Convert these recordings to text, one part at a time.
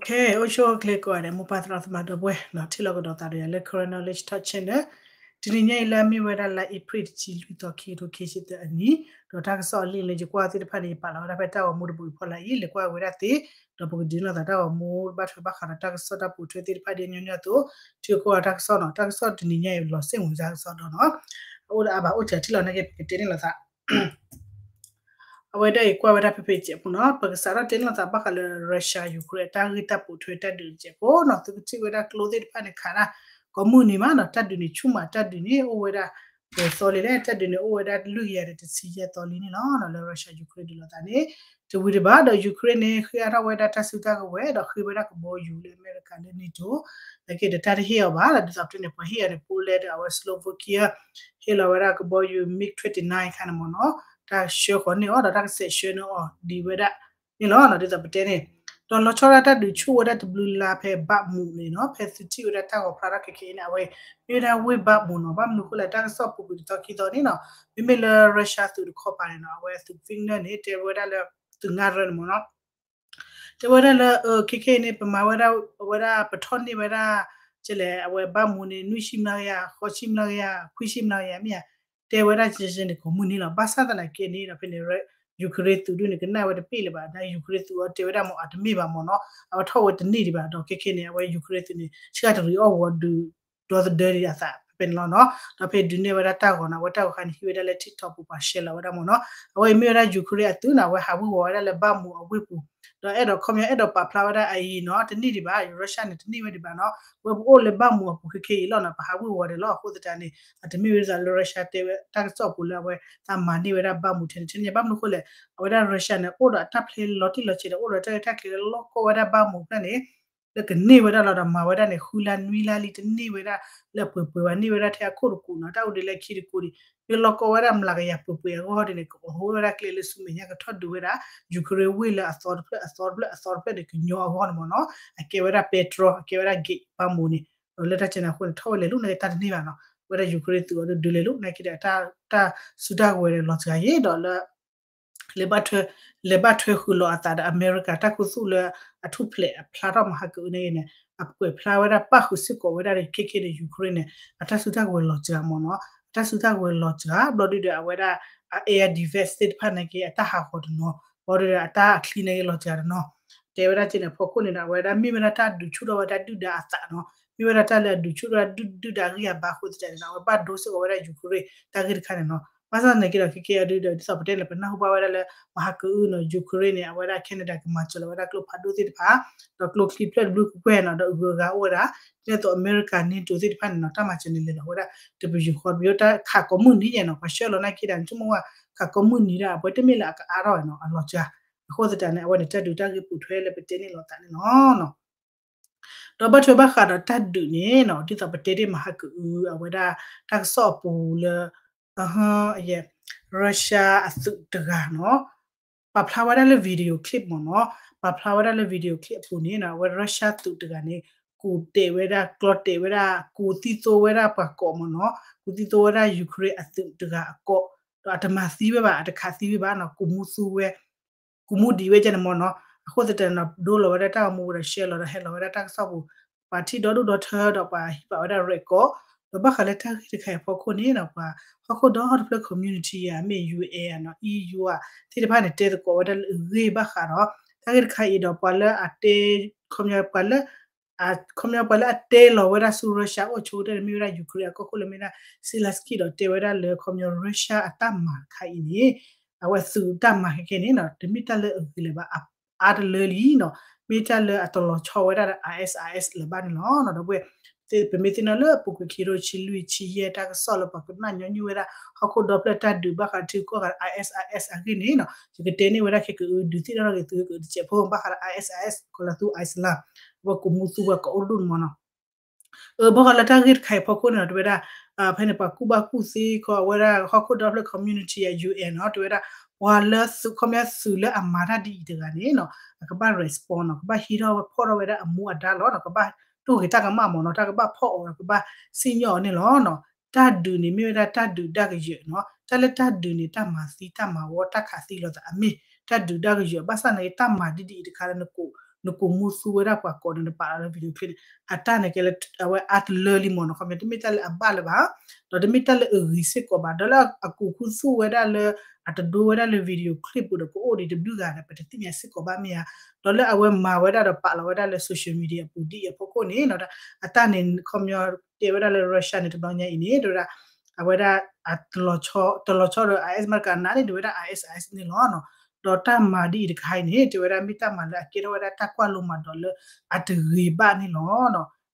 ခဲအံၤ အိၣ်ဆူၣ်အိၣ်ချ့ကိးဂၤဒဲး မိၢ်ပၢ်သရၣ်သမါဒီပုၢ်ဝဲၢ် ထံၣ်လိာ်ကဒီးသးဒီးယၤလၢ Karen Knowledge Talk Channel တနံၤညါအံၤလၢအမ့ၢ်ဝဲဒၣ်လါအ့ဖြ့ၣ်တဆံလွံၢ်သီ ခံကထိခံဆံသၢအနံၤ, ဒီးတၢ်ကစီၣ်အလံာ်လၢယကွၢ်သ့ၣ်တဖၣ်န့ၣ် ယပာ်လီၤဝဲဒၣ်ဖဲတၢ်ဂီၤမူတဘိအံၤဖီလာ်အံၤ လဲၤကွၢ်ဝဲဒၣ်သ့, ဒီးပကဒုးနၢ်သးတၢ်ဂီၤမူဘၣ်ထွဲဘၣ်ဃးဒီးတၢ်ကစီၣ်တၢ်ပိာ်ထွဲသ့ၣ်တဖၣ်ဒ်ညီနုၢ်အသိး, ထံကီၢ်တၢ်ကစီၣ်နီၤ တၢ်ကစီၣ်တနံၤညါအံၤ လီၤစ့ၣ်မုာ်တၢ်ကစီၣ်ဒီးနီၤ, အအိၣ်ဒီးအါဘၣ်အိၣ်စဲးထံၣ်လီၤနာ်က့ ပကတဲန့ၣ်လိာ်သး အဝဲဒၣ်အံၤကွၢ်ဝဲဒၣ်ဖဲဖဲစဲးဖိနီၤ ပကစးထီၣ်တဲန့ၣ်လိာ်သးဘၣ်ဃးလၢ Russia Ukraine အတၢ်ဂ့ၢ်တၢ်ပိာ်ထွဲတၢ်ဒုးတစဲးဖိနီၤ သုကထံၣ်ဝဲဒၣ်ကျိသ့ၣ်တဖၣ်န့ၣ်ခးဒၣ် ကိးမုၢ်နံၤမးနီၤ တၢ်ဒုးန့ၣ်ဆူၣ်မး တၢ်ဒုးန့ၣ်အိၣ်ဝဲဒၣ် ပှဲၤသီလံလဲၣ် တၢ်ဒုးန့ၣ်အိၣ်ဝဲဒၣ်လွံၢ်ကယၤဒီးတဆံယဲၢ်သီလံန့ၣ်လီၤ. လၢ Russia Ukraine ဒုးလိာ်သးန့ၣ် တဝံၤဒံးဘၣ်ဒီး Ukraine န့ၣ် ဃ့အါထီၣ်ဝဲဒၣ်တၢ်စုတၢ်ကဝဲၤဒီးဃ့ဝဲဒၣ်ကဘီယူၤလၢအမဲရကၤလၢ NATO နာ်က့ဒီးတၢ်တဟ့ၣ်အီၤဘၣ်ဒီး ဒ်သိးပတဲန့ၣ် ပှၤဟ့ၣ်အီၤန့ၣ် Poland ဒီးအဝဲ Slovakia ဟ့ၣ်လီၤဝဲဒၣ်ကဘီယူၤ MiG twenty-nine ခါန့ၣ်မ့ၢ်နီၤ တၢ်ဆှၢဃီၤန့ၢ်အီၤဒီးတၢ်ကဆဲးဆှၢန့ၢ်အီၤဒံးဝဲဒၣ်န့ၣ်လီၤ. ဒ်သိးပတဲန့ၣ် ဒီးလီၤဆီဒၣ်တၢ်ဒုးဆူၣ်ဝဲဒၣ်တဘျုးလါဖဲ Bakhmut န့ၣ်နီၤ ဖဲသုထံၣ်ဝဲဒၣ်တၢ်ဂီၤဖျါထီၣ်ခဲခဲအံၤန့ၣ် အဝဲမ့ၢ်ဝဲဒၣ်ဝ့ၢ် Bakhmut နီၤ ဘၣ်မနုၤအဃိလဲၣ် တၢ်ကစီၣ်ပူၤကွံာ်တသီခံသီန့ၣ်နီၤ မ့မ့ၢ်လၢ Russia သုးတခီပၤန့ၣ်နီၤ အဝဲသုး Wagner န့ၣ် တဲဝဲဒၣ်လၢ သုးငါရၢန့ၣ်မ့ၢ်နီၤ တဲဝဲဒၣ်လၢ ခဲခဲအံၤန့ၣ် ပမၤဝဲဒၣ် အဝဲဒၣ်ပထီၣ်န့ၢ်ဝဲဒၣ် ကလဲၣ် အဝဲ Bakhmut န့ၣ် နွံဆံမျးကယၤ ဃိးဆံမျးကယၤ ခွံဆံမျးကယၤမ့ၢ်ဧါ တဲဝဲဒၣ်ကဲန့ၣ် ကိးမုၢ်နံၤလီၤ. ဘၣ်ဆၣ်သနာ်က့န့ၣ်ဒီးဖဲန့ၣ် Ukraine သုးဒုန့ၣ် ကနၣ်ဝဲတပ့ၢ်လၢၤဘၣ် ဒ် Ukraine သုးအီၤတဲဝဲဒၣ်မ့ၢ်အတမ့ၢ်ဘၣ်မ့ၢ်နီၤ အဝဲထီၣ်ဝဲတန့ၢ်ဒံးဘၣ်ဒီးခဲခဲန့ၣ် အဝဲ Ukraine သုးန့ၣ် ဆှၣ်တရံးအီၣ်ဝီၤဒုး ဒီသဒၢဒံးအသးဖဲန့ၣ်လီၤနီၤ. ဒီးဖဲဒုးနဲၣ်ဝဲဒၣ်တၢ်ဂီၤန့ၣ် အဝဲတၢ်ဂီၤခါန့ၣ် ဟံးဝဲဒၣ်လၢ TikTok ပူၤပှၤ share လီၤဝဲဒၣ်မ့ၢ်နီၤ အဝဲအံၤမ့ၢ်ဝဲဒၣ် Ukraine အသုးန့ၣ် အဝဲဟးဝ့ၤဝီၤဝဲဒၣ်လၢ Bakhmut အဝ့ၢ်ပူၤ ဒီးအဲၣ်ဒိးခီပညီအဲၣ်ဒိးပာ်ဖျါဝဲဒၣ်အအံၤနီၤ တန့ၢ်ဒံးဘၣ် Russia န့ၣ် တန့ၢ်ဝဲဒံးဘၣ်နီၤ ဝဲပအိၣ်လၢ Bakhmut အပူၤခဲခဲအံၤလီၤနီၤ ပဟးဝ့ၤဝီၤဒံးလီၤ. အဃိသတးန့ၣ် အတမ့ၢ်ဝဲဒၣ်လၢ Russia တဲဝဲတၢ်ကစီၣ်အပူၤလၢအဝဲသးမၤန့ၢ်ဝဲဒၣ် Bakhmut ထဲန့ၣ် ထဲန့ၣ် ဘၣ်မနုၤအဃိလဲၣ် အဝဲဒၣ် Russia န့ၣ် အိၣ်ဒီးအတၢ်ဖျဲလီၤတံၢ်လီၤဆဲးဒီး အိၣ်ဒီးတၢ်ဂ့ၢ်တၢ်ကျိၤလၢလီၢ်ကီၢ်ဝဲဒၣ် Bakhmut ဖျၢၣ်န့ၣ် လၢကန့ၢ်ဝဲဒၣ်လီၤဒီးမၤဝဲဒၣ်န့ၣ် ဃုလါနွံလါလံ တန့ၢ်ဝဲဒၣ်လၢအပှဲၤပှဲၤဘၣ် န့ၢ်ဝဲဒၣ်ထဲအခိၣ်တကိးနီၤ တၢ်အိၣ်ဒံးလၢခံတကိးန့ၣ် လၢလီၢ်ကီၢ်ဝဲဒၣ်မျးကယၤပှဲၤပှဲၤအဂီၢ်ဒ်န့ၣ် ကအိးဝဲဒၣ်ကျဲလၢဆူမဲာ်ညါ ကထီၣ်ဒုးဝဲဒၣ် Ukraine ဝ့ၢ်လၢအသီတဖျၢၣ်အသီတဖျၢၣ်အသီတဖျၢၣ်န့ၣ် ကညီအဂီၢ်န့ၣ်မ့ၢ်နီၤ အကဲဝဲဒၣ် Bakhmut အကဲဝဲဒၣ် gate Bakhmut န့ၣ် လၢတၢ်ကဲန့ၣ်အဃိန့ၣ် ထီၣ်ဝဲလဲၤလိာ်နာ်က့တၢ်တန့ၢ်ဘၣ်နီၤ ဝဲဒၣ် Ukraine သုးအီၤဒုးလဲၤလိာ်နာ်က့ဒီး တၢ်စုတၢ်ကဝဲၤဒီးလီၤစှၤယံၤဒီးလၢ လဲၤဘၣ်ထွဲ လဲၤဘၣ်ထွဲဃုာ်လီၤအသးဒီးအမဲရကၤ တၢ်ခူသူၣ်လၢအထူၣ်ဖျဲးအဖျါထီၣ်မဟါကအုးန့ၣ်န့ၣ် အကွဲးဖျါဝဲဒၣ်ပၣ်ဃုာ်စ့ၢ်ကီးဝဲဒၣ်ဒီး ခဲခဲဒီး Ukraine န့ၣ် အတၢ်စုတၢ်ကဝဲၤလီၤစှၤမ့ၢ်နီၤ အတၢ်စုတၢ်ကဝဲၤလီၤစှၤ ဘျီဒုဒီးအဝဲဒၣ် အ air defense သ့ၣ်တဖၣ်နာ်က့ အတၢ်ဟးဂီၤတနီၤ ဘျီဒုဒီးအတၢ်အချံနာ်က့လီၤစှၤတနီၤ တဲဝဲဒၣ်ကဲန့ၣ် အဖီခိၣ်န့ၣ်ဒီး အဝဲဒၣ်မ့ၢ်ဝဲဒၣ်တၢ်ဒုးဆူၣ်ထီၣ်ဝဲဒၣ်ဒုၣ်ဒါအသးနီၤ မ့ၢ်ဝဲဒၣ်တၢ်လၢအဒုးဆူၣ်ထီၣ်ဒုၣ်ဒါအဂံၢ်အဘါအဃိသတးန့ၣ်ဒီး အဝဲဘၣ်ဒိစ့ၢ်ကီးဝဲဒၣ် Ukraine တၢ်ဂ့ၢ်တခါန့ၣ်နီၤ ဘၣ်ဆၣ်သနာ်က့ဒီး ခဲခဲအံၤဒုဒီး ဒ်သိးပတဲန့ၣ် ပနၢ်ဟူဘၣ်ဝဲဒၣ်လၢ မဟါကအုးနီၤ Ukraine န့ၣ် အဝဲဒၣ် Canada ကမၤစၢၤလီၤဝဲဒၣ်ကျိဖးဒိၣ်သ့ၣ်တဖၣ် ဒီးကျိချံဖျၢၣ်တဘျုးကွဲၢ်နီၤ ဒီးအဂုၤအဂၤအိၣ်ဝဲဒၣ် ဒ်သိးအမဲရကၤ NATO သ့ၣ်တဖၣ်န့ၣ်နီၤ တၢ်မၤစၢၤန့ၣ်လဲၤလီၤဝဲဒၣ် တပယူာ်ဃီတပယူာ် တၢ်ခးကိးမုၢ်နံၤယဲၢ်နီၤ ပှၤဆှၢလီၤနာ်က့ဒီး ဆိကမိၣ်ဝဲ ခးကိးမုၢ်နံၤဒၣ် အဝဲတမ့ၢ်လၢအကအါထီၣ်နီၤ အလီၤစှၤ အဃိသတးန့ၣ် အဝဲန့ၣ် တၢ်ဒုးတၢ်ဂ့ၢ်ပိာ်ထွဲလၢပတဲန့ၣ်လိာ်သးန့ၣ်လီၤ. ဒီးဘၣ်ထွဲဘၣ်ဃးဒီးတၢ်ဒုးန့ၣ်နီၤ ဒ်သိးပတဲတ့ၢ်မဟါကအုး အဝဲဒၣ်တၢ်ကစီၣ်အပူၤလၢ Russia အသုးတဂၤနီၤ ပာ်ဖျါဝဲဒၣ်လၢ video clip မ့ၢ်နီၤ ပာ်ဖျါဝဲဒၣ်လၢ video clip အပူၤန့ၣ်နီၤ အဝဲ Russia သုးတဂၤန့ၣ် ကူးတဲာ်ဝဲဒၣ် ကျီတဲာ်ဝဲဒၣ် ကူးသံသိဝဲဒၣ်ပှၤကိးမ့ၢ်နီၤ ကူးသံသိဝဲဒၣ် Ukraine အသုးတဂၤအကိး ဒီးအတမၤသံဝဲဘၣ် အတခးသံဝဲဘၣ်နီၤ ကူးမူသူဝဲ ကူးမူဒံးဝဲကဲန့ၣ်မ့ၢ်နီၤ အဃိသတးန့ၣ် ဒိလီၤဝဲဒၣ်တၢ်ဂီၤမူဝဲဒီး share လီၤဒီးဟဲလီၤဝဲဒၣ်တၢ်ကစီၣ်ပူၤ ပှၤထံၣ်ဒီဒူၣ်ဒီထၢဒီးပှၤဟံးဘၣ်ဝဲဒၣ် record ဒီးဘၣ်ဃးလၢတၢ်ဂ့ၢ်တခါအံၤအဖီခိၣ်န့ၣ်ဒီး ပှၤဟီၣ်ခိၣ်ဒီတဖျၢၣ် community အံၤ မ့ၢ် UN နီၤ EU သ့ၣ်တဖၣ်န့ၣ် တဲသကိးဝဲဒၣ်လၢအဂ့ၢ်ဘၣ်ဃးဒီး တၢ်ဂ့ၢ်တခါအံၤဒီးပှၤလၢအတဲ ခီပညီပှၤလၢ ခီပညီပှၤလၢအတဲလီၤဝဲဒၣ်ဆူ Russia အိၣ်ဆိကတၢၢ်န့ၣ် မ့ၢ်ဝဲဒၣ် Ukraine အကီၢ်ခိၣ်လၢမ့ၢ်ဒၣ် Zelenskyy ဒီးတဲဝဲဒၣ်လၢခီပညီ Russia အတၢ်မၤတခါအံၤန့ၣ် အဝဲသုးတၢ်မၤခဲခဲန့ၣ်နီၤ တမ့ၢ်တၢ်လၢအဂ့ၤလၢၤဘၣ် အါတလၢလံနီၤ မ့ၢ်တၢ်လၢအတလီၤဆီဝဲဒၣ်ဒီး ISIS လၢၤဘၣ်န့ၣ်လီၤ. ဒီပုၢ်ဝဲၢ် ပမ့ၢ်သ့ၣ်နီၣ်လၢအပူၤကွံာ်ခံကထိဆံလွံၢ်ဆံယဲၢ်တၢ်ကစီၣ်လၢပှၤကနၣ်ညီနုၢ်ဝဲဒၣ် ဟီၣ်ခိၣ်ဒီဖျၢၣ်တၢ်ဒုးဘၣ်ဃးထံကီၢ်ဂၤ ISIS အဂ့ၢ်န့ၣ်နီၤ ယကတဲန့ၢ်ဝဲဒၣ်ခဲကအုး ဒုးသ့ၣ်နီၣ်ထီၣ်က့ၤသုကတစဲးဖိဘၣ်ဃးဒီး ISIS ကီးလၢသူ Iceland အဝဲကူးမူသူဝဲကိးအိၣ်ဒိၣ်န့ၣ်မ့ၢ်နီၤ အဘၣ်ဃးလၢတၢ်ဂ့ၢ်တခါအံၤဖီခိၣ်န့ၣ်ဒီး တဲဝဲဒၣ် ဖဲန့ၣ်ပှၤကူၣ်ဘၣ်ကူၣ်သ့ကီးဝဲဒၣ်ဟီၣ်ခိၣ်ဒီဖျၢၣ် community အ UN နီၤ တဲဝဲဒၣ် ပှၤလၢသုးခီပညီသုးလၢအမၤတၢ်ဒ်အံၤတဂၤန့ၣ်နီၤ အကဘၣ် respond နီၤ ကဘၣ်ဟံးထီၣ်ဝဲဖီၣ်ထီၣ်ဝဲဒၣ်အမူအဒါလီၤနီၤ ကဘၣ်တိၢ်ဂ့ၤတၢ်ကမၣ်မ့ၢ်နီၤ တၢ်ကဘၣ်ဖီၣ်အီၤဒီးကဘၣ်စံၣ်ညီၣ်အီၤန့ၣ်လီၤ. တၢ်ဒုးန့ၣ်မ့ၢ်ဝဲဒၣ်တၢ်ဒုးတၢ်ကယၢၤနီၤ တၢ်လၢတၢ်ဒုးန့ၣ် တၢ်မၤသံတၢ်မၤဝီတၢ်ခးသံလိာ်သးအမ့ၢ် တၢ်ဒုးတၢ်ကယၢၤ ဘၣ်ဆၣ်နာ်က့တၢ်မၤဒ်ဒ်အံၤတခါလၢနကိး နကိးမူသူဝဲဒၣ်ပှၤကိးန့ၣ် နပာ်လီၤလၢ video clip န့ၣ် အတၢ်န့ၣ်ကဲလၢ အဝဲအါတလၢလံမ့ၢ်နီၤ, ခီပညီ တမ့ၢ်တၢ်လၢအဘၣ်လၢၤဘၣ်, ဒီးတမ့ၢ်တၢ်လၢအဂ့ၤစ့ၢ်ကီးဘၣ်, ဒီးလၢအကိးခူသူၣ်ဝဲဒၣ်လၢ အတဒိဝဲဒၣ်လၢ video clip ပူၤဒီး ကအိၣ်ဒံးတဘျုးဂၤဒီး ပတသ့ၣ်ညါစ့ၢ်ကီးဘၣ်မ့ၢ်ဧါ, ဒီးလၢအဝဲမၤဝဲဒၣ်ဒီးပာ်လီၤဝဲဒၣ်လၢ social media အပူၤဒ်အံၤအဖီခိၣ်န့ၣ်နီၤ, အတၢ်န့ၣ် ခီပညီတဲဝဲဒၣ်လၢ Russia န့ၣ် တဘျီညါအံၤန့ၣ် တဲဝဲဒၣ် အဝဲဒၣ် တလီၤဆီဒီး IS မ့ၢ်တကးနးန့ၣ် ဒုးဝဲဒၣ် ISIS န့ၣ်လီၤ. ဒီးတၢ်မၤဒ်အံၤတခါအံၤန့ၣ် တဲဝဲဒၣ်မ့ၢ်တၢ်မၤလၢအကဲထီၣ်ဝဲဒၣ်တၢ်ကွၢ်လိမၤဒိးလၢအတဂ့ၤဘၣ်န့ၣ်လီ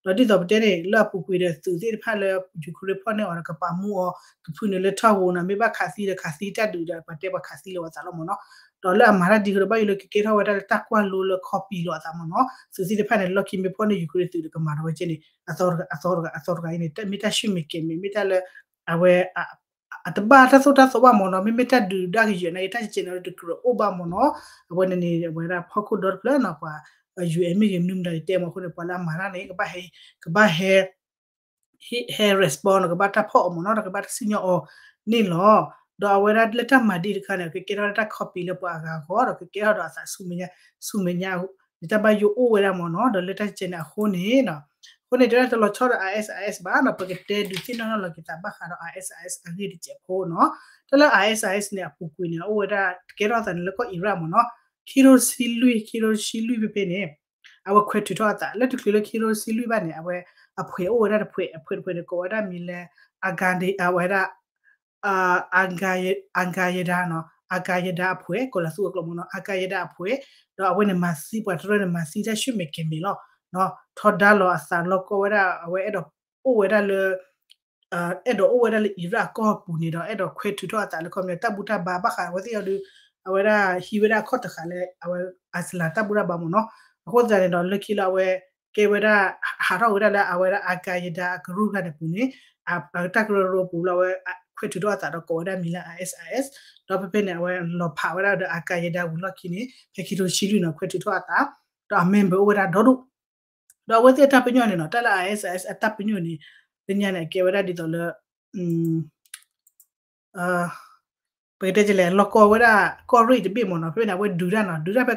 ၤ. ဒီးဒ်သိးပတဲန့ၣ် လၢအပူၤကွံာ်ဒီးသုးသ့ၣ်တဖၣ်လၢ Ukraine ဖီၣ်န့ၢ်အီၤဒီးကပာ်မူအီၤ ကဖုနုာ်လၢထီၣ်ဝူၤနီၤ, မ့ၢ်ဘၣ်ခးသံဒီးခးသံတၢ်ဒုးဒီး ပှၤတဲပှၤခးသံလီၤအသးလီၤမ့ၢ်နီၤ. ဒီးလၢအမၤတၢ်ဒ်သိးဒီးဘၣ်ယိၣ်လၢကကဲထီၣ်ဝဲဒၣ်လၢတၢ်ကွၢ်လိလၢ copy လီၤအသးမ့ၢ်နီၤ. သုးသ့ၣ်တဖၣ်န့ၣ် လီၢ်ခံမ့ၢ်ဖီၣ်န့ၢ် Ukraine သုးဒီးကမၤထီၣ်ဝဲကဲန့ၣ် အသီတဂၤအသီတဂၤအံၤန့ၣ် မ့ၢ်တၢ်ဆူၣ်မဲာ်ကဲၤမဲာ် မ့ၢ်တၢ်လၢ အဝဲ အတဘၣ်တၢ်သိၣ်တၢ်သီဘၣ်မ့ၢ်နီၤ, မ့မ့ၢ်တၢ်ဒုးတၢ်ကယဲၢ်န့ၣ် တၢ်ကဲန့ၣ်တကြၢးအိၣ်ဘၣ်မ့ၢ်နီၤ. အဝဲန့ၣ်န့ၣ် အဝဲဒၣ်ဖီခိၣ်ဒီတဖျၢၣ်နီၤ ပှၤ UN မ့ၢ်ဂ့ၤ မနုၤမတၤဂ့ၤ တဲမ့ၢ်အဃိန့ၣ် ပှၤလၢအမၤတၢ်န့ၣ် ကဘၣ်ဟဲ ကဘၣ်ဟဲ ဟဲ respond နီၤ, ကဘၣ်တၢ်ဖီၣ်အီၤမ့ၢ်နီၤ, ဒီးကဘၣ်တၢ်စံၣ်ညီၣ်အီၤန့ၣ်လီၤ. ဒီးအဝဲဒၣ်လၢတၢ်မၤဒ်တခါန့ၣ် ကကဲထီၣ်လၢတၢ် copy လၢပှၤအဂၤအဂီၢ် ဒီးကကဲထီၣ်ဒီးအသးဆူမဲာ်ညါ ဆူမဲာ်ညါ န့ၣ်တၢ်ဘၣ်ယိၣ်အိၣ်ဝဲဒၣ်မ့ၢ်နီၤ. ဒီးလၢတၢ်ကဲန့ၣ်အဃိန့ၣ် အဃိန့ၣ် တဲဝဲဒၣ်တလီၤဆီဒီး ISIS ဘၣ်နီၤ, ပကတဲဒုးသ့ၣ်နီၣ်ထီၣ်လီၤက့ၤသးဘၣ်ဃးဒီး ISIS အဂ့ၢ်တစဲးဖိနီၤ. တၢ်လၢ ISIS န့ၣ် အပူၤကွံာ်န့ၣ် အိၣ်ဝဲဒၣ် ကဲထီၣ်သးန့ၣ်လၢကီၢ် Iraq မ့ၢ်နီၤ, ခံထိဆံလွံၢ် ခံထိဆံလွံၢ်ဖဲဖဲန့ၣ် အဝဲခွဲးထုးထီၣ်အသး လၢတချုးလၢခံထိဆံလွံၢ်ဘၣ်န့ၣ် အဝဲအဖှဲးအိၣ်ဝဲဒၣ်တဖှဲး အဖှဲးတဖှဲးန့ၣ် ကိးဝဲဒၣ်မံၤလၢ အဂၤဒ အဝဲဒၣ် အဂၤယဒါနီၤ, အဂၤယဒါအဖှဲး ကိးလၢသူအကျိာ်မ့ၢ်နီၤ, အဂၤယဒါအဖှဲး, ဒီးအဝဲန့ၣ်မၤသံ ပှၤတရၢန့ၣ် မၤသံတၢ်ဆူၣ်မဲာ်ကဲၤမဲာ်လီၤ. ထီဒါလီၤအသးလီၤကီဝဲဒၣ် အဝဲအဲၣ်ဒိးအိၣ်ဝဲဒၣ်လၢ အဲၣ်ဒိးအိၣ်ဝဲဒၣ်လၢ Iraq အကီၢ်ပူၤန့ၣ်ဒီး အဲၣ်ဒိးခွဲးထုးထီၣ်အသးလၢခီပညီ တၢ်ဘူၣ်တၢ်ဘါဘၣ်ဃးဝဲသ့ၣ်အီၤဒီး အဝဲဒၣ်ဟံးဝဲဒၣ်အခီၣ်တဃာ်လၢ အဝဲ Islam တၢ်ဘူၣ်တၢ်ဘါမ့ၢ်နီၤ. အဃိသတးန့ၣ်ဒီး လၢခံလၢအဝဲ ကဲဝဲဒၣ် ဟးထီၣ်ဝဲဒၣ်လၢအဝဲဒၣ် အဂၤယဒါအကရူၢ်တဖၣ်န့ၣ်ပူၤန့ၣ် အတၢ်ကရၢကရိပူၤလၢအဝဲခွဲးထုးထီၣ်အသးဒီးကိးဝဲဒၣ်မံၤလၢ ISIS, ဒီးဖဲဖဲန့ၣ် အဝဲလီၤဖးဝဲဒၣ်ဒီး အဂၤယဒါဝံၤလီၢ်ခံန့ၣ် ဖဲခံထိဆံလွံၢ်န့ၣ် ခွဲးထုးထီၣ်အသး ဒီးအ member အိၣ်ဝဲဒၣ်ဒီဒူၣ် ဒီးအဝဲသ့ၣ်အတၢ်ပညိၣ်န့ၣ်နီၤ တၢ်လၢ ISIS အတၢ်ပညိၣ်န့ၣ် လၢညါန့ၣ် အကဲဝဲဒၣ်ဒ်သိးလၢ ပကတဲလဲၣ် လီၤကီဝဲဒၣ်ကီၢ်ရ့ၣ်တဘ့ၣ်မ့ၢ်နီၤ, ဖဲဖဲန့ၣ် အဝဲဒုးတၢ်နီၤ ဒုးတၢ်ဖဲ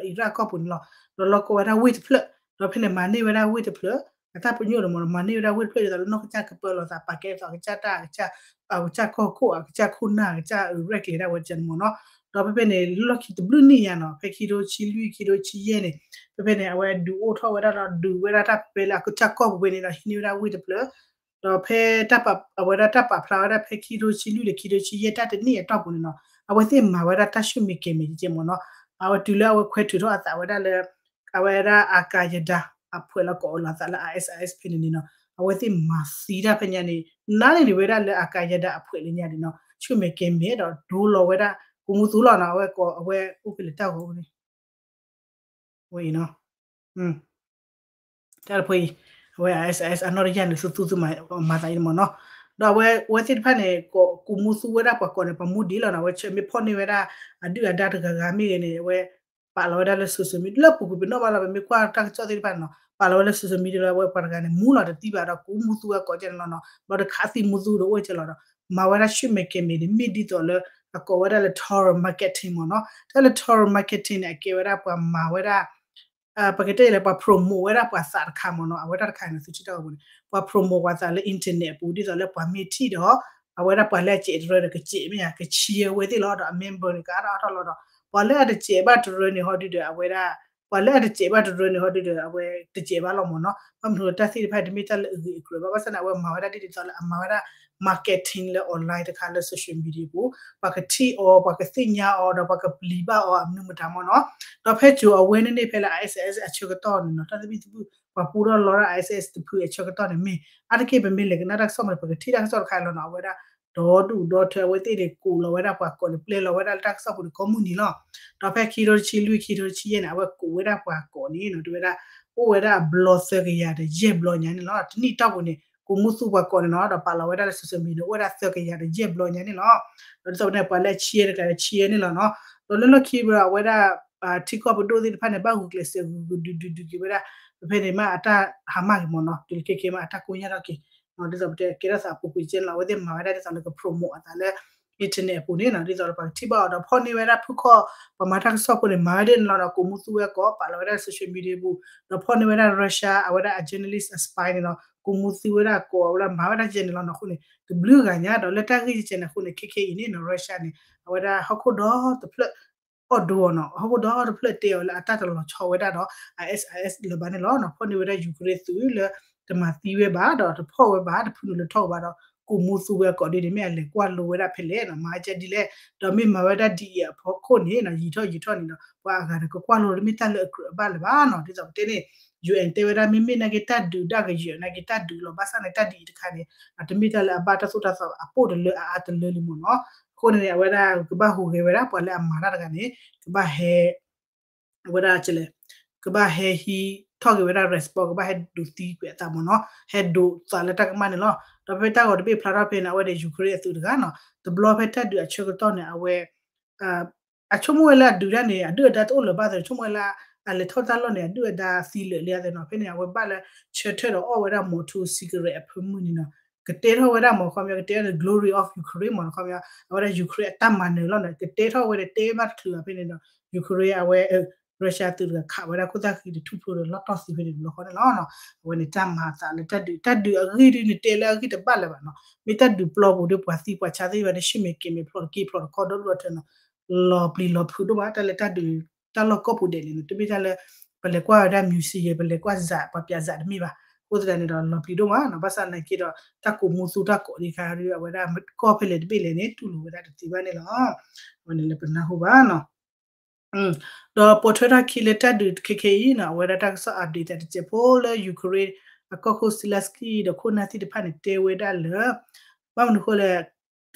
Iraq ကီၢ်ပူၤန့ၣ်လီၤ. ဒီးလီၤကီဝဲဒၣ်ဝ့ၢ်တဖျၢၣ်, ဒီးဖဲန့ၣ် မၤန့ၢ်ဝဲဒၣ်ဝ့ၢ်တဖျၢၣ်, အတၢ်ပညိၣ်န့ၣ်မ့ၢ်နီၤ မၤန့ၢ်ဝဲဒၣ်ဝ့ၢ်တဖျၢၣ်ဒ်သိးလၢနီၢ်ကစၢ်ကပၢလီၤသး ပာ်ကဲဒ်သိးအကစၢ်တၢ် အကစၢ် အကစၢ်ကီၢ်ခိၣ် အကစၢ်ခိၣ်နၢ် အကစၢ်ရဲၣ်ကျဲၤဒၣ်ဝဲတကဲန့ၣ်မ့ၢ်နီၤ. ဒီးဖဲဖဲန့ၣ် လီၢ်ခံတဘျုးနံၣ်ညါနီၤ ဖဲခံထိဆံလွံၢ် ခံထိဆံယဲၢ်န့ၣ် ဖဲဖဲန့ၣ် အဝဲဒုးအိၣ်ထီၣ်ဝဲဒၣ်ဒီး ဒုးဝဲဒၣ်တၢ်ဖဲလၢအကစၢ်ကီၢ်ပူၤဖဲန့ၣ်ဒီး ဟံးန့ၢ်ဝဲဒၣ်ဝ့ၢ်တဖျၢၣ် ဒီးဖဲတၢ်ပာ် အဝဲဒၣ်တၢ်ပာ်ဖျါဝဲဒၣ်ဖဲခံထိဆံလွံၢ်ဒီးခံထိဆံယဲၢ်တၢ်တနံၣ်အတီၢ်ပူၤန့ၣ်နီၤ အဝဲသ့ၣ်မၤဝဲဒၣ်တၢ်ဆူၣ်မဲာ်ကဲၤမဲာ်ကဲမ့ၢ်နီၤ. အဝဲတုၤလၢအဝဲခွဲးထုးထီၣ်အသးဝဲဒၣ်လၢ အဝဲဒၣ်အကၤယဒါ အဖှဲးလီၤကိးလီၤသးလၢ ISIS ဖဲန့ၣ်န့ၣ်နီၤ အဝဲသ့ၣ်မၤသံတၢ်ဖဲညါန့ၣ် နါန့ၣ်ဒံးဝဲဒၣ်လၢအကၤယဒါအဖှဲးလၢညါန့ၣ်နီၤ ဆူၣ်မဲာ်ကဲၤမဲာ်ဒီးဒိလီၤဝဲဒၣ် ကိးမူသူလီၤနီၤ အဝဲကိး အဝဲအိၣ်ဖဲလဲၣ်တၢ်ဂီၤန့ၣ် ဝဲအံၤနီၤ တၢ်တဖှဲအံၤ အဝဲ ISIS အနီၢ်တယၢ်န့ၣ် သူသူသူမၤသးအံၤန့ၣ်မ့ၢ်နီၤ. ဒီးအဝဲ အဝဲသ့ၣ်တဖၣ်န့ၣ် ကိးမူသူဝဲဒၣ်ပှၤကိးန့ၣ် ပှၤမူဒံးလီၤနီၤ အဝဲဆၢမ့ၢ်ဖီၣ်န့ၢ်ဝဲဒၣ် အဒုၣ်အဒါတဂၤဂၤမ့ၢ်ဂ့ၤန့ၣ် အဝဲ ပာ်လီၤဝဲဒၣ်လၢ social media လၢပူၤကွံာ်ပနီၣ်ဘၣ်လီၤ ပမ့ၢ်ကွၢ်တၢ်ကစီၣ်သ့ၣ်တဖၣ်န့ၣ်နီၤ ပာ်လီၤဝဲလၢ social media လၢအဝဲပှၤတဂၤန့ၣ် မူလီၤတသံဘၣ်ဒီး ကိးမူသူဝဲကိးကဲန့ၣ်လီၤနီၤ ဘျီဒီးခးသံမူသူဒီးအိၣ်ကဲလီၤဒီး မၤဝဲဒၣ်ဆူၣ်မဲာ်ကဲၤမဲာ်န့ၣ် မ့ၢ်ဒ်သိးလၢ အကိးဝဲဒၣ်လၢ terror marketing မ့ၢ်နီၤ. တၢ်လၢ terror marketing န့ၣ် အကဲဝဲဒၣ်ပှၤမၤဝဲဒၣ် ပကတဲလဲၣ် ပှၤ promote ဝဲဒၣ်ပှၤသးတခါမ့ၢ်နီၤ. အဝဲတၢ်တခါန့ၣ် သုထံၣ်တၢ်ဂီၤပူၤန့ၣ် ပှၤ promote ပှၤသးလၢ internet အပူၤ ဒ်သိးလၢပှၤမ့ၢ်ထံၣ်ဒီး အဝဲဒၣ်ပှၤလၢအစဲးတရၢဒီးကစဲးမ့ၢ်ဧါ ကဆံးဝဲသ့ၣ်လီၤ. ဒီးအ member န့ၣ် ကအါထီၣ်အါထီၣ်လီၤဒီး ပှၤလၢအတစဲးဘၣ်တရၢန့ၣ် ဟီဒုဒီးအဝဲဒၣ် ပှၤလၢအတစဲးဘၣ်တရၢန့ၣ် ဟီဒုဒီး အဝဲတစဲးဘၣ်လီၤမ့ၢ်နီၤ. ဘၣ်မနုၤတၢ်သ့ၣ်တဖၣ်တမ့ၢ်တၢ်လၢအဂ့ၤအကြၢးဘၣ် ဘၣ်ဆၣ်န့ၣ် အဝဲမၤဝဲဒၣ်ဒ်သိးလၢအမၤဝဲဒၣ် marketing လၢ online တခါလၢ social media ပူၤ ပှၤကထံၣ်အီၤ ပှၤကသ့ၣ်ညါအီၤ ဒီးပှၤကပျံၤဘၣ်အီၤ အမနုၤမတၤမ့ၢ်နီၤ. ဒီးဖဲကၠိၤအဝဲန့ၣ်န့ၣ် ဖဲလၢ ISIS အဆၢကတီၢ်န့ၣ်နီၤ တၢ်သဘံၣ်သဘုၣ် ပှၤပူထီၣ်လီၤဒၣ် ISIS တဖုအဆၢကတီၢ်န့ၣ်မ့ၢ် အါတက့ၢ် ပမ့ၢ်လဲၤကနၣ်တၢ်ကစီၣ်မ့ၢ် ပကထံၣ်တၢ်ကစီၣ်တခါလီၤနီၤ အဝဲဒၣ် ဒီဒူၣ်ဒီထၢ အဝဲသ့ၣ်န့ၣ် ကိးလီၤဝဲဒၣ်ပှၤကိးန့ၣ် ပျဲလီၤဝဲဒၣ်လၢတၢ်ကစီၣ်ပူၤန့ၣ် ကိးမုၢ်နံၤလီၤ. ဒီးဖဲခံထိတဆံလွံၢ် ခံထိတဆံယဲၢ်န့ၣ် အဝဲကိးဝဲဒၣ်ပှၤကိးန့ၣ်နီၤ တဲဝဲဒၣ် အိၣ်ဝဲဒၣ်အဘျီသၢကယၤဒီးယဲၢ်ဘျီညါန့ၣ်လီၤ. တနံၣ်တီၢ်ပူၤန့ၣ် ကိးမူသူပှၤကိးန့ၣ်နီၤ ဒီးပာ်လီၤဝဲဒၣ်လၢ social media န့ၣ် အိၣ်ဝဲဒၣ်သၢကယၤဒီးယဲၢ်ဘျီညါန့ၣ်လီၤ. ဒီးဒ်သိးန့ၣ် ပှၤလၢအဆံးတဂၤဒီးဆံးန့ၣ်လီၤနီၤ. ဒီးလၢလီၢ်ခံဘျီအဝဲဒၣ် ထံကီၢ်ပဒိၣ်သ့ၣ်တဖၣ်န့ၣ် ဘၣ်ဂုာ်ကျဲးစၢးဂုာ်ဂုာ်ဒုးဒုးဒုးက့ၤဝဲဒၣ် ဖဲဖဲန့ၣ်မ့ၢ်အတၢ်ဟါမၢ်က့ၤမ့ၢ်နီၤ တုၤလၢခဲခဲမ့ၢ်အတၢ်ကိညၢ်ထီၣ်က့ၤ ဒ်သိးပတဲကဲထီၣ်သးအပူၤကွံာ်ကဲန့ၣ်လီၤ အဝဲသ့ၣ်မၤဝဲဒၣ်ဒ်သိးလၢက promote အသးလၢ internet အပူၤန့ၣ်နီၤ ဒ်သိးဒီးပှၤကထံၣ်ဘၣ်အီၤ ဒီးဖီၣ်န့ၢ်ဝဲဒၣ်ဖုခီၣ် ပှၤမၤတၢ်ကစီၣ်ဖိန့ၣ် မၤဝဲဒ်န့ၣ်လီၤနီၤ ကိးမူသူဝဲကိး ပာ်လီၤဝဲဒၣ် social media ပူၤ ဒီးဖီၣ်န့ၢ်ဝဲဒၣ် Russia အဝဲဒၣ်အ journalist အ spy န့ၣ်နီၤ ကိးမူသူဝဲဒၣ်ကိးဝဲဒၣ် မၤဝဲဒၣ်ယဲန့ၣ်လီၤနီၤ အဃိန့ၣ် တဘျုးဂၤညါဒီးလၢတၢ်ဂ့ၢ်ကဲန့ၣ်အဃိန့ၣ် ခဲခဲအံၤန့ၣ်နီၤ Russia န့ၣ် အဝဲဒၣ်ဟီၣ်ခိၣ်ဒီတဖျၢၣ် အီၣ်ဒိအီၤနီၤ ဟီၣ်ခိၣ်ဒီတဖျၢၣ်တဲအီၤလၢအတၢ်တလီၤဆီဝဲဒၣ်ဒီး ISIS လၢၤဘၣ်န့ၣ်လီၤနီၤ ဖီၣ်န့ၢ်ဝဲဒၣ် Ukraine သုးလၢ တမၤသံဝဲဘၣ်ဒီးတဖီၣ်ဝဲဘၣ် တဖုနုာ်လၢထီၣ်ဝဲဘၣ်ဒီး ကိးမူသူဝဲအကိးဒ်န့ၣ် မ့ၢ်အလဲၤကွၢ်လိဝဲဒၣ်ဖဲလဲၣ်နီၤ မၤကဲဒ်လဲၣ် ဒီးမ့ၢ်မၤဝဲဒၣ်ဒ်အံၤအဖီခိၣ်န့ၣ်နီၤ ယံာ်ထီၣ်ယံာ်ထီၣ်န့ၣ်ဒီး ပှၤအဂၤဒီးကကွၢ်လိတမ့ၢ်တၢ်လၢအကြၢးအဘၣ်လၢၤဘၣ်နီၤ ဒ်သိးပတဲန့ၣ် ယူၣ်အဲၣ် တဲဝဲဒၣ် မ့မ့ၢ်နာ်က့တၢ်ဒုးဒၣ်ကယၢၤ နာ်က့တၢ်ဒုးလီၤ ဘၣ်ဆၣ်န့ၣ် တၢ်ဒုးအံၤတခါန့ၣ် အတမ့ၢ်တၢ်လၢအဘၣ်တၢ်သိၣ်တၢ်သီအပိၣ်တလၢအအါတလၢလံမ့ၢ်နီၤ အဃိန့ၣ်န့ၣ် အဝဲဒၣ်ကဘၣ်ဟူးဂဲၤဝဲဒၣ် ပှၤလၢအမၤတၢ်တဂၤန့ၣ် ကဘၣ်ဟဲ အဝဲဒၣ်လဲၣ် ကဘၣ်ဟဲဟံးထီၣ်က့ၤဝဲဒၣ် response ကဘၣ်ဟဲဒိးသံကွံာ်အသးမ့ၢ်နီၤ ဟဲဒိးသးလၢတၢ်ကမၣ်န့ၣ်လီၤ. ဒီးဖဲတၢ်ဂီၤတဘ့ၣ်ဖျါထီၣ်ဖဲန့ၣ် အဝဲန့ၣ် Ukraine အသုးတဂၤနီၤ တဘျီဖဲတၢ်ဒုးအဆၢကတီၢ်န့ၣ် အဝဲ အဆိကမိၣ်ဝဲလၢအဒုးတၢ်န့ၣ် အဒုၣ်အဒါတအိၣ်လၢၤဘၣ်သ့ၣ် ဆိကမိၣ်ဝဲလၢ အလဲၤထီၣ်တၢ်လီၢ်န့ၣ် အဒုၣ်အဒါသံလၢာ်လံသ့ၣ်နီၤ ဖဲန့ၣ် အဝဲဘၣ်လၢဆၢထၢၣ်ဒီးအီၣ်ဝဲဒၣ် Motul cigarette အဖၢမုၢ်န့ၣ်နီၤ ကတဲထီၣ်ဝဲဒၣ်မ့ၢ်ခီပညီ ကတဲထီၣ်လၢ glory of Ukraine မ့ၢ်ခီပညီ အဝဲဒၣ် Ukraine အတၢ်မၤနၢၤလီၤနီၤ ကတဲထီၣ်ဝဲဒီးတဲဘၣ်တချုးဘၣ်ဖဲန့ၣ်ဒီး Ukraine အဝဲ Russia သုးတဂၤခးဝဲဒၣ်ခိၣ်သၣ်ဃံတထူၣ်ဖျိဒီးလီၢ်တီၢ်သံဖဲန့ၣ်တဘျီဃီန့ၣ်လီၤ. အဝဲန့ၣ်တၢ်မၤအသးလၢတၢ်ဒုး တၢ်ဒုးအဂံၢ်ဒုန့ၣ်တဲလၢအဂံၢ်တဘၣ်လၢၤဘၣ်နီၤ မ့ၢ်တၢ်ဒုးပျီပူၤဒီးပှၤသံပှၤဆါသ့ၣ်တဖၣ်န့ၣ် ဆ့ၣ်မဲာ်ကဲၤမဲာ်ဖျိးတက့ၢ်ဖျိးတခီဒီဒူၣ်အီၤထၢနီၤ လီၤပျံၤလီၤဖုးဒိၣ်မး တၢ်လၢတၢ်ဒုး တၢ်လီၢ်ကိးပူၤဒဲးန့ၣ် တမ့ၢ်တၢ်လၢ ပလဲၤကွၢ်ဝဲဒၣ် museum ပလဲၤကွၢ် ပှၤပၠးစးတမ့ၢ်ဘၣ် အဃိသတးန့ၣ်ဒီး လီၤပျံၤဒိၣ်မးနီၤ ဘၣ်ဆၣ်သနာ်က့ဒီး တၢ်ကိးမူသူတၢ်ကိးဒံးခါဒီး အဝဲဒၣ်ကီၢ်ဖဲလဲၣ်တဘ့ၣ်လဲၣ်န့ၣ် တူၢ်လိာ်ဝဲဒၣ်တသ့ဘၣ်န့ၣ်လီၤ. အဝဲန့ၣ်လၢပနၢ်ဟူဘၣ်နီၤ ဒီးပိာ်ထွဲထီၣ်ခံလၢတၢ်ဒုးခဲခဲအံၤနီၤ အဝဲဒၣ်တၢ်ကစီၣ် update တစဲးဖိလၢ Ukraine အကီၢ်ခိၣ် Zelensky ဒီးခိၣ်နၢ်သ့ၣ်တဖၣ်န့ၣ် တဲဝဲဒၣ်လၢ ဘၣ်မနုၤဃိလဲၣ်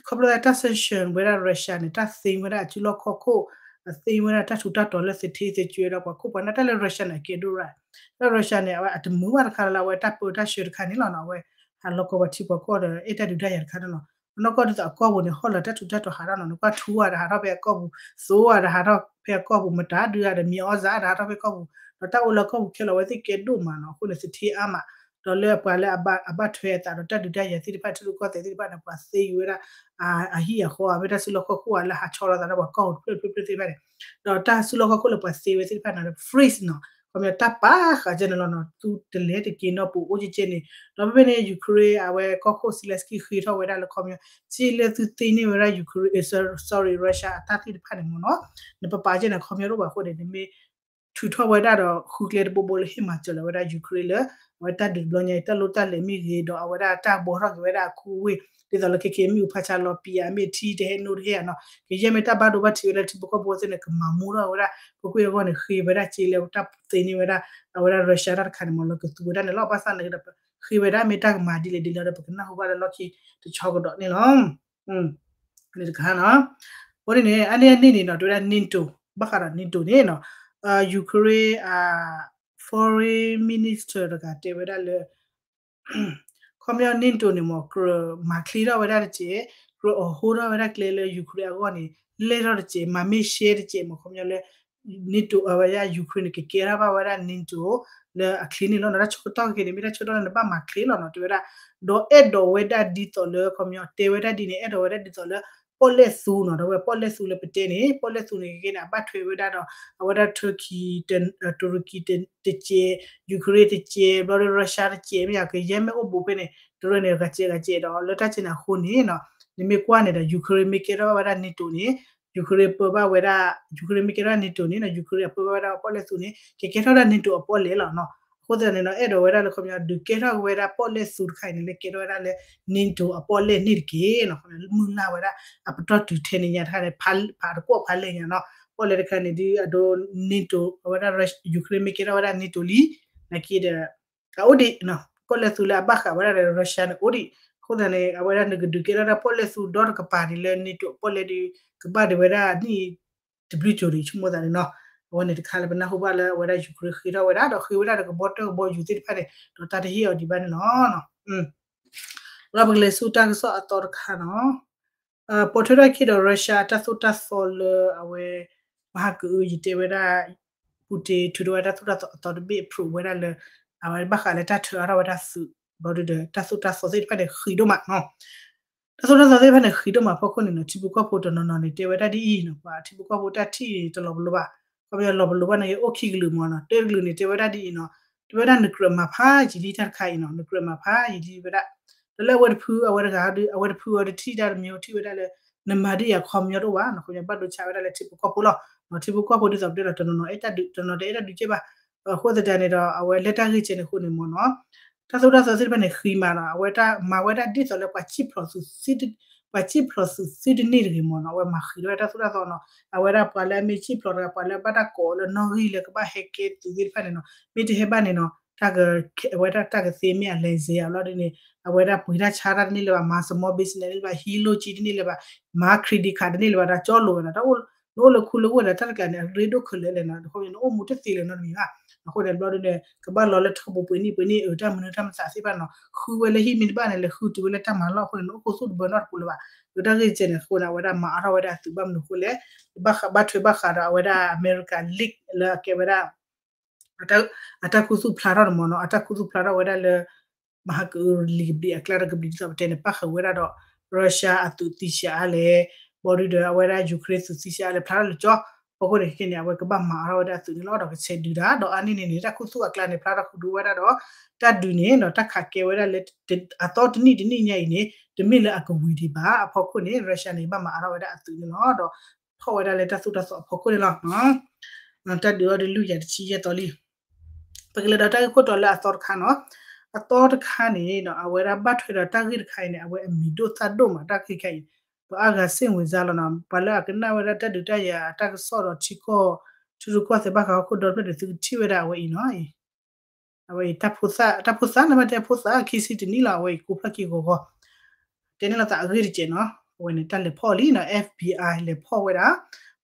ခီဖျိလၢတၢ် sanction ဝဲဒၣ် Russia န့ၣ် တၢ်သ့ဝဲဒၣ်အစုလီၢ်ခီၣ်ခိၣ် အသ့ဝဲဒၣ်တၢ်ထူးတၢ်တီၤလၢသထ့သကၠွဲဒီးပှၤခိၣ်ပှၤနၢ် တၢ်လၢ Russia န့ၣ် အကဲဒိၣ်ရၣ် တၢ် Russia န့ၣ် အဝဲအတမုာ်ဘၣ်တခါလၢအဝဲတၢ်ပၢတၢ်ဆှၢတခါန့ၣ်လီၤနီၤ အဝဲ ဟးလီၤကီၢ်ပှၤထံပှၤကီၢ်ဒီး အဲၣ်တၢ်ဒုးတၢ်ယၤတခါန့ၣ်လီၤ. အနီၢ်ကီၢ်ဒ်သိးအကီၢ်ပူၤန့ၣ် ဟီၣ်လီၤတၢ်ထူးတၢ်တီၤဟးထီၣ်နီၤ နကွၢ်ထူဝါဒီးဟးထီၣ်ဖဲအကီၢ်ပူၤ သိဝါဒီးဟးထီၣ်ဖဲအကီၢ်ပူၤ မတၤဒုးဒီး မံၤအီၣ်စးဒီးဟးထီၣ်ဖဲကီၢ်ပူၤ ဒီးတၢ်အိၣ်လၢကီၢ်ပူၤခဲလၢာ် အဝဲသ့ၣ်ကဲဒိၣ်မးနီၤ အဃိန့ၣ် သထ့အါမး ဒီးလၢပှၤလၢအဘၣ်ထွဲအသးဒီးတၢ်ဒုးတၢ်ယၤသ့ၣ်တဖၣ် ထံရူၢ်ကီၢ်သဲးသ့ၣ်တဖၣ်န့ၣ် ပှၤသ့ဝဲဒၣ် အဟံၣ်အဃီ အဝဲတၢ်စုလီၢ်ခီၣ်ခိၣ် အလၢဟးဆီလီၤသးဒီးပှၤကီၢ်ပူၤတဖျၢၣ်တဖျၢၣ်တဖျၢၣ်သ့ၣ်တဖၣ်န့ၣ် ဒီးတၢ်စုလီၢ်ခီၣ်ခိၣ်လၢပှၤသ့ဝဲသ့ၣ်တဖၣ်န့ၣ် freeze နီၤ ခီပညီတၢ်ပာ်ဃာ်ကဲန့ၣ်လီၤနီၤ သုတလဲၤတက့ၤနီတပူၤအိၣ်ကဲကဲန့ၣ် ဒီးဖဲဖဲန့ၣ် Ukraine အဝဲကီၢ်ခိၣ် Zelensky ဃ့ထီၣ်ဝဲဒၣ်လၢခီပညီ စ့လၢသုသ့န့ၢ်ဝဲဒၣ် Ukraine sorry Russia အတၢ်သ့ၣ်တဖၣ်န့ၣ်မ့ၢ်နီၤ နပပာ်ကဲန့ၣ် ခီပညီတအိၣ်ဘၣ်အဃိန့ၣ် နမ့ၢ် ထုးထီၣ်ဝဲဒၣ်ဒီးဃုကျဲတဘိဘိလၢဟ့ၣ်မၤစၢၤလီၤဝဲဒၣ် Ukraine လၢ အဝဲတၢ်ဒုးတဘျီညါအံၤ တၢ်လိၣ်တၢ်လဲၤမ့ၢ်ဂ့ၤ ဒီးအဝဲဒၣ်တၢ်ဘှီထီၣ်က့ၤဝဲဒၣ်အကူအဝ့ၢ် ဒ်သိးလၢခဲခဲမ့ၣ်အူဖးဆါလီၤ ပံၤအမ့ၢ်ထံတဟဲနိတဟဲဧါနီၤ ကယဲၢ်မ့ၢ်တၢ်ဘၣ်ဒိဘၣ်ထံးဝဲဒၣ်ထံဖိကီၢ်ဖိသ့ၣ်န့ၣ် ကမၤမူထီၣ်ဝဲဒၣ် ပကွၢ်အဂီၢ်န့ၣ် ဃ့ဝဲဒၣ်စ့လၢတၢ်သ့န့ၢ်ဝဲဒၣ် အဝဲဒၣ် Russia တၢ်တခါန့ၣ်မ့ၢ်လၢကသူဝဲဒၣ်န့ၣ်လီၤ ဘၣ်ဆၣ်န့ၣ်ဒီး ဃ့ဝဲဒၣ်မ့ၢ်တၢ်ကမၤဒ်လဲၣ်ဒ်လဲၣ်ဒီး ပကနၢ်ဟူဘၣ်လၢလီၢ်ခံတဆီကဒီးန့ၣ်လီၤ န့ၣ်တခါနီၤ အဃိန့ၣ်န့ၣ် အန့ၣ်အန့ၣ်န့ၣ်နီၤ တဲဝဲဒၣ် NATO ဘၣ်ဃးဒီး NATO န့ၣ်နီၤ Ukraine အ foreign minister တဂၤတဲဝဲဒၣ်လၢ ခီပညီ NATO န့ၣ်မ့ၢ် ကြၢးမၤချ့ထီၣ်ဝဲဒၣ်တက့ၢ်, ကြၢးအိးထီၣ်ဝဲဒၣ်ကျဲလၢ Ukraine အဂီၢ်န့ၣ် လဲၢ်ထီၣ်တက့ၢ်, မၤမ့ၢ်ရှဲတက့ၢ်မ့ၢ် ခီပညီလၢ NATO အဝဲဒၣ် Ukraine န့ၣ် ကကဲထီၣ်ဘၣ်ဝဲဒၣ် NATO လၢအချ့န့ၣ်လီၤ. တၢ်ဆၢကတီၢ်ခဲအံၤန့ၣ် မ့ၢ်တၢ်ဆၢကတီၢ်လၢ နဘၣ်မၤချ့လီၤနီၤ တဲဝဲဒၣ်, ဒီးအဲၣ်ဒိးဝဲဒၣ်ဒ်သိးလၢ ခီပညီ တဲဝဲဒၣ်ဒ်န့ၣ် အဲၣ်ဒိးဝဲဒၣ်ဒ်သိးလၢ ပီၣ်လဲၣ်သူနီၤ, ဒီးဝဲပီၣ်လဲၣ်သူလၢပတဲန့ၣ် ပီၣ်လဲၣ်သူန့ၣ် ခဲကဲန့ၣ် အဘၣ်ထွဲဝဲဒၣ်ဒီး အဝဲဒၣ် Turkey တကဲး, Ukraine တကဲး, ဘျီဒီး Russia တကဲး မ့ၢ်ယၤ ကယဲၢ်မ့ၢ်အိၣ်ဘူးဖဲန့ၣ် တရၢန့ၣ် ဂၤစဲးဂၤစဲးဒီး လၢတၢ်စဲးန့ၣ်အဃိန့ၣ်နီၤ နမ့ၢ်ကွၢ်န့ၣ်ဒီး Ukraine မ့ၢ်ကဲထီၣ်ဘၣ်ဝဲဒၣ် NATO န့ၣ် Ukraine ပၢဘၣ်ဝဲဒၣ် Ukraine မ့ၢ်ကဲထီၣ် NATO န့ၣ်နီၤ Ukraine အပၢဘၣ်ဝဲဒၣ်ပီၣ်လဲၣ်သူန့ၣ် ကကဲထီၣ်ဝဲဒၣ် NATO အပီၣ်လဲၣ်လီၤနီၤ. အဃိသတးန့ၣ်နီၤ အဲၣ်ဒိးဝဲဒၣ်လၢ ခီပညီ ဒုးကဲထီၣ်ဝဲဒၣ်ပီၣ်လဲၣ်သူတခါအံၤန့ၣ် လၢကဲထီၣ်ဝဲဒၣ်လၢ NATO အပီၣ်လဲၣ်န့ၣ်တက့ၢ်နီၤ. ခီပညီ မုၢ်လၢ်ဝဲဒၣ် အပတီၢ်တုၤထဲန့ၣ်ညါတခါန့ၣ် ဖးတကွီၣ်ဖးလဲၢ်ညါနီၤ. ပီၣ်လဲၣ်တခါန့ၣ် ဒ်အဒိ NATO အဝဲဒၣ် Ukraine မ့ၢ်ကဲထီၣ်ဝဲဒၣ် NATO လံ နာ်က့ဒီး အအိၣ်ဒံး ပီၣ်လဲၣ်သူလၢအဘၣ်ဃးဝဲဒၣ်ဒီး Russia န့ၣ် အိၣ်ဒံး. အဃိသတးန့ၣ် အဝဲဒၣ်နကဒုးကဲထီၣ်ဒၣ်ပီၣ်လဲၣ်သူဒီတကပၤန့ၣ်လၢ NATO ပီၣ်လဲၣ်ဒီး ကဘၣ်ဒံးဝဲဒၣ်နံၣ်တဘျုးကၠိၤဒီး ဆိကမိၣ်သးန့ၣ်နီၤ. အဝဲန့ၣ်တခါလၢပနၢ်ဟူဘၣ်လၢအဝဲဒၣ် Ukraine ဃ့ထီၣ်ဝဲဒၣ် ဒီးဃ့ဝဲဒၣ်ဒီးကဘီတၢၢ်ကဘီယူၤသ့ၣ်တဖၣ်န့ၣ် ဒီးတၢ်တဟ့ၣ်အီၤဒံးဘၣ်န့ၣ်လီၤ. ဒီးပကလဲၤဆူတၢ်ကစီၣ်အသီတခါနီၤ. ပိာ်ထွဲထီၣ်ခံဒီး Russia အတၢ်သိၣ်တၢ်သီလၢအဝဲ မဟါကအု ယတဲဝဲဒၣ် Putin ထုးထီၣ်ဝဲတၢ်သိၣ်တၢ်သီအသီတဘ့ၣ် approve ဝဲဒၣ်လၢ အဝဲဘၣ်ဃးလၢတၢ်ထုးအါထီၣ်ဝဲဒၣ်သုး ဘျီဒီး တၢ်သိၣ်တၢ်သီသ့ၣ်တဖၣ်န့ၣ် ဃံးဒိၣ်မးနီၤ. တၢ်သိၣ်တၢ်သီသ့ၣ်တဖၣ်န့ၣ် ဃံးဒိၣ်မးအဖီခိၣ်န့ၣ်နီၤ ထံဖိကီၢ်ဖိတနီၤနီၤန့ၣ် တဲဝဲဒၣ်ဒ်အံၤနီၤ ပှၤထံဖိကီၢ်ဖိတၢ်ထံၣ်တလီၤပလိာ်ဘၣ်, ခီပညီလီၤပလိာ်ဘၣ်န့ၣ် အိၣ်ခံကလုာ်မ့ၢ်နီၤ တကလုာ်န့ၣ် တဲဝဲဒၣ်ဒ်အံၤနီၤ, တဲဝဲဒၣ်နကြၢးမၤဖးယံာ်လံတၢ်တခါအံၤနီၤ နကြၢးမၤဖးယံာ်လံဝဲဒၣ်, ဒီးလၢအဝဲတဖုအဝဲတဂၤဒီး အဝဲတဖုအဝဲတထံၣ်တၢ်တမံၤ ထံၣ်ဝဲဒၣ်လၢ နမၤဒ်ယၤခီပညီတအိၣ်ဘၣ်နီၤ ခီပညီဘၣ်ဒိဆါဝဲဒၣ်လၢထံဖိကီၢ်ဖိလီၤ, ထံဖိကီၢ်ဖိဒ်သိးပတဲဒီး တနီၤနီၤအဲၣ်တၢ်ဒုး တနီၤတအဲၣ်တၢ်ဒုးကဲဘၣ်, အဃိသတးန့ၣ်ဒီး အဝဲလၢတၢ်ဂ့ၢ်ကဲန့ၣ်အဃိန့ၣ်မ့ၢ်နီၤ တၢ်သိၣ်တၢ်သီသ့ၣ်တဖၣ်န့ၣ် ဃံးမးနီၤ အဝဲတၢ်မၤဝဲဒၣ်ဒ်သိးလၢ ပှၤစံၣ်ဖျိးသုးသ့တန့ၢ်တဂ့ၤမ့ၢ်နီၤ အဝဲမၤဃံးထီၣ်ဝဲတၢ်သိၣ်တၢ်သီနီၤ အဝဲဒၣ်ပှၤလၢအမ့ၢ်စံၣ်ဖျိးတဂၤ ပှၤလၢဘၣ်တၢ်ကိးလၢနီၣ်ဂံၢ်လၢကဘၣ်ဟဲကဲသုးသ့ၣ်တဖၣ်န့ၣ်နီၤ မ့ၢ်တဟဲဘၣ်န့ၣ်နီၤ အဝဲဒၣ်တၢ်ကသ့မ့ၢ်အလဲၤစ့အဘျီဒ်န့ၣ် အဝဲဒၣ်ပှ့ၤတၢ်ဆါတၢ်တန့ၢ်လၢၤဘၣ် မၤ small business တန့ၢ်လၢၤဘၣ် ဟံးလိၢ်ကံတန့ၢ်လၢၤဘၣ် မၤ credit card တန့ၢ်လၢၤဘၣ် တၢ်ကၠီလိာ်ဝဲနီၤ နအိၣ်လၢခူလၢဝ့ၢ်ဒီး တၢ်တကျးန့ၣ် အရ့ဒိၣ်ခဲလၢာ်လဲၣ်နီၤ အဃိန့ၣ် နအိၣ်မူတသ့လၢၤနီတမံၤဘၣ်, အဃိန့ၣ်ဘျီဒ်န့ၣ် ကဘၣ်လီၤလၢထီဘိပှ့ၤနံၣ်ပှ့ၤနံၣ်အတၢ်မနုၤတၢ်မသးသ့ၣ်တဖၣ်နီၤ ဃုဝဲလၢဟံၣ်မ့ၢ်တဘၣ်န့ၣ် လဲၤဃုတုၤဝဲလၢတၢ်မၤလီၢ်အဃိန့ၣ် နအိၣ်ခိၣ်သူၣ်တဘၢနီတပူၤလၢၤဘၣ်, လၢတၢ်ဂ့ၢ်ကဲန့ၣ်အဃိန့ၣ် အဝဲဒၣ်မၤအါထီၣ်ဝဲဒၣ်အသုးဘၣ်မနုၤအဃိလဲၣ်, ဘၣ်ထွဲဘၣ်ဃးဒီးအဝဲဒၣ် America leak လၢအကဲဝဲဒၣ် အတၢ်ခူသူၣ်ဖျါထီၣ်န့ၣ်မ့ၢ်နီၤ အတၢ်ခူသူၣ်ဖျါထီၣ်ဝဲဒၣ်လၢ မဟါကအုလံာ်ကဘျံးအကျါတကဘျံးဒ်သိးပတဲန့ၣ် ပၣ်ဃုာ်ဝဲဒၣ်ဒီး Russia အသုးသံဆံးအါလဲၣ်, ဘီဒုဒီးအဝဲဒၣ် Ukraine သုးသံဆံးအါလဲၣ် ဖျါထီၣ်လၢကၠီ, အဖီခိၣ်န့ၣ်ခဲကနံၣ်န့ၣ် အဝဲကဘၣ်မၤအါထီၣ်ဝဲဒၣ်အသုးန့ၣ်လီၤ ဒီးကဆဲးဒုးတၢ် ဒီးအါန့ၢ်န့ၣ်န့ၣ် တၢ်ခူသူၣ်အကျါန့ၣ် ဖျါထီၣ်ဃုာ်ဒိဝဲဒၣ်ဒီး တၢ်ဒုးန့ၣ်နီၤ တၢ်ခးကဲဝဲဒၣ်လၢ အသီတနံၣ်တနံၣ်ညါအံၤန့ၣ် တမ့ၢ်လၢအကဝံၤဒံးဘၣ် အဖီခိၣ်န့ၣ် Russia န့ၣ် ဘၣ်မၤအါထီၣ်ဝဲဒၣ်အသုးန့ၣ်လီၤ ဒီး ဖီၣ်ဝဲဒၣ်လၢတၢ်သိၣ်တၢ်သီအဖီခိၣ်န့ၣ်လီၤ. တၢ်ဒုးအီၤဒုးလွံၢ်ယၤတဆံယဲၢ်သီလံ. ပကလဲၤဒီးတၢ်ဂ့ၢ်ခိၣ်တီလၢအသီတခါနီၤ. အသီတခါန့ၣ် အဝဲဒၣ်ဘၣ်ထွဲဒီးတၢ်ဂ့ၢ်တခါအံၤန့ၣ် အဝဲအမံၤဒိၣ်သၣ်ဒိၣ်မး တၢ်ဂ့ၢ်တခါအံၤ ပှၤအါဂၤစ့ၣ်ဝံၤစါလီၤနီၤ. ပှၤလၢအကနၣ်ဝဲဒၣ်တၢ်ဒုးတၢ်ယၤအတၢ်ကစီၣ်ဒီးထံကီၢ် ထံရူၢ်ကီၢ်သဲးဘၣ်ဃးဟီၣ်ခိၣ်ဒီဖျၢၣ်ဒီး သုကထံၣ်ဝဲဒၣ်အဝဲအံၤနီၤ အဝဲအံၤ တၢ်ဖိသၣ် တၢ်ဖိသၣ်န့ၣ်မ့ၢ်တဲဖိသၣ် ခံဆံတနံၣ်လီၤ အဝဲအံၤ ကိးဖျၢၣ်ခံဂီၤဂီၤ တဲန့ၢ်လိာ်သးအဂ့ၢ်တကဲးနီၤ. အဝဲန့ၣ် တၢ်လဲၤဖီၣ်လံနီၤ FBI လဲၤဖီၣ်ဝဲဒၣ်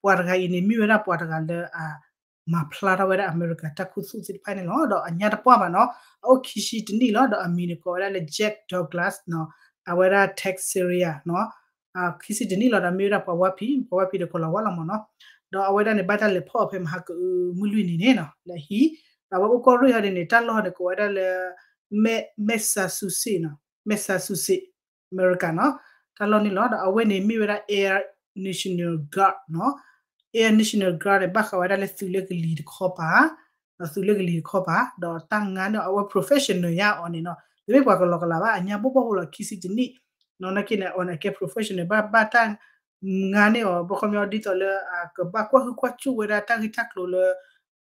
ပှၤတဂၤအံၤန့ၣ် မ့ၢ်ဝဲဒၣ်ပှၤတဂၤလၢအ မၤဖျါထီၣ်ဝဲဒၣ်အမဲရကၤတၢ်ခူသူၣ်သ့ၣ်တဖၣ်န့ၣ်လီၤ. ဒီးအညါတပှၢ်ဘၣ်နီၤ အအိၣ်ခံဆံတနံၣ်လီၤ. ဒီးအမံၤန့ၣ်ကိးဝဲဒၣ်လၢ Jack Douglas နီၤ အဝဲဒၣ် Texas area နီၤ ခံဆံတနံၣ်လီၤ. ဒီးမ့ၢ်ဝဲဒၣ်ပှၤဝါဖံး ပှၤဝါဖံးဒီးကီၤလၤဝါလီၤမ့ၢ်နီၤ. ဒီးအဝဲဒၣ်န့ၣ် ဘၣ်တၢ်လဲၤဖီၣ်အီၤဖဲမဟါကအုမုၢ်လွံၢ်နံၤန့ၣ်နီၤ လၢအဟံၣ် ဒီးအဝဲအိၣ်ကီၢ်ရ့ၣ်ဟီဒ်န့ၣ် တၢ်လီၢ်ဟီန့ၣ် ကိးဝဲဒၣ်လၢ Massachusetts နီၤ Massachusetts အမဲရကၤနီၤ တၢ်လီၢ်န့ၣ်လီၤ. ဒီးအဝဲန့ၣ်မ့ၢ်ဝဲဒၣ် Air National Guard နီၤ Air National Guard န့ၣ် ဘၣ်ဃးဝဲဒၣ်လၢသုးလၢကလံၤတခီပၤ ဒီးသုးလၢကလံၤတခီပၤ ဒီးတၢ်ငါန့ၢ်အီၤ အဝဲ professional ညါအီၤန့ၣ်နီၤ တမ့ၢ်ပှၤကလီၤကလၤဘၣ် အညါဘိၣ်ဘၣ်ဘိလီၤ ခံဆံတနံၣ်နီၤ နာ်က့န့ၣ် အီၤန့ၣ် အကဲ professional ဘၣ် ဘၣ်တၢ်ငါန့ၢ်အီၤ ပခီပညီဒ်သိးလၢ အကဘၣ်ကွၢ်ဟုၣ်ကွၢ်စူၣ်ဝဲဒၣ်တၢ်ဂ့ၢ်တၢ်ကျိၤလၢ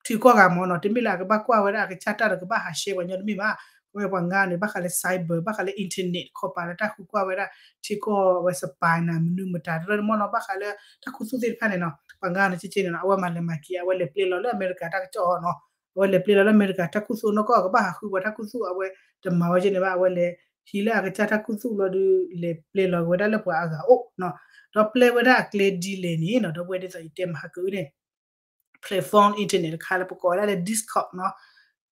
ထံကီၢ်ဂၤမ့ၢ်နီၤ တမ့ၢ်လၢအကဘၣ်ကွၢ်ဝဲဒၣ်အကစၢ်တၢ်ဒီးကဘၣ်ဟးရှဲပှၤညီတမ့ၢ်ဘၣ်. ခီပညီပှၤငါန့ၣ် ဘၣ်ဃးလၢ cyber ဘၣ်ဃးလၢ internet တခီပၤလၢတၢ်ဃုကွၢ်ဝဲဒၣ် ထံကီၢ်အဝဲ spy နၤ မနုၤမတၤတရၢန့ၣ်မ့ၢ်နီၤ ဘၣ်ဃးလၢတၢ်ခူသူၣ်သ့ၣ်တဖၣ်န့ၣ်နီၤ ပှၤငါန့ၣ် ကက့န့ၣ်နီၤ အဝဲမၤလဲၤမၤက့ၤ အဝဲလဲၤပျဲလီၤလၢအမဲရကၤတၢ်ကစီၣ်အီၤနီၤ အဝဲလဲၤပျဲလီၤလၢအမဲရကၤတၢ်ခူသူၣ်နီၢ်ကီၢ် ကဘၣ်ဟးဃုပှၤတၢ်ခူသူၣ် အဝဲတမၤဝဲက့န့ၣ်ဘၣ် အဝဲလဲၤဟံးလၢအကစၢ်တၢ်ခူသူၣ်လီၤဒုး လဲၤပျဲလီၤက့ၤဝဲဒၣ်လၢပှၤအဂၤအိၣ်နီၤ ဒီးပျဲဝဲဒၣ်အကျဲဒ်လဲၣ်န့ၣ်နီၤ ဒီပုၢ်ဝဲၢ်ဒ်သိးယတဲမဟါကအုန့ၣ် platform internet တခါလၢပကိးဝဲဒၣ်လၢ Discord နီၤ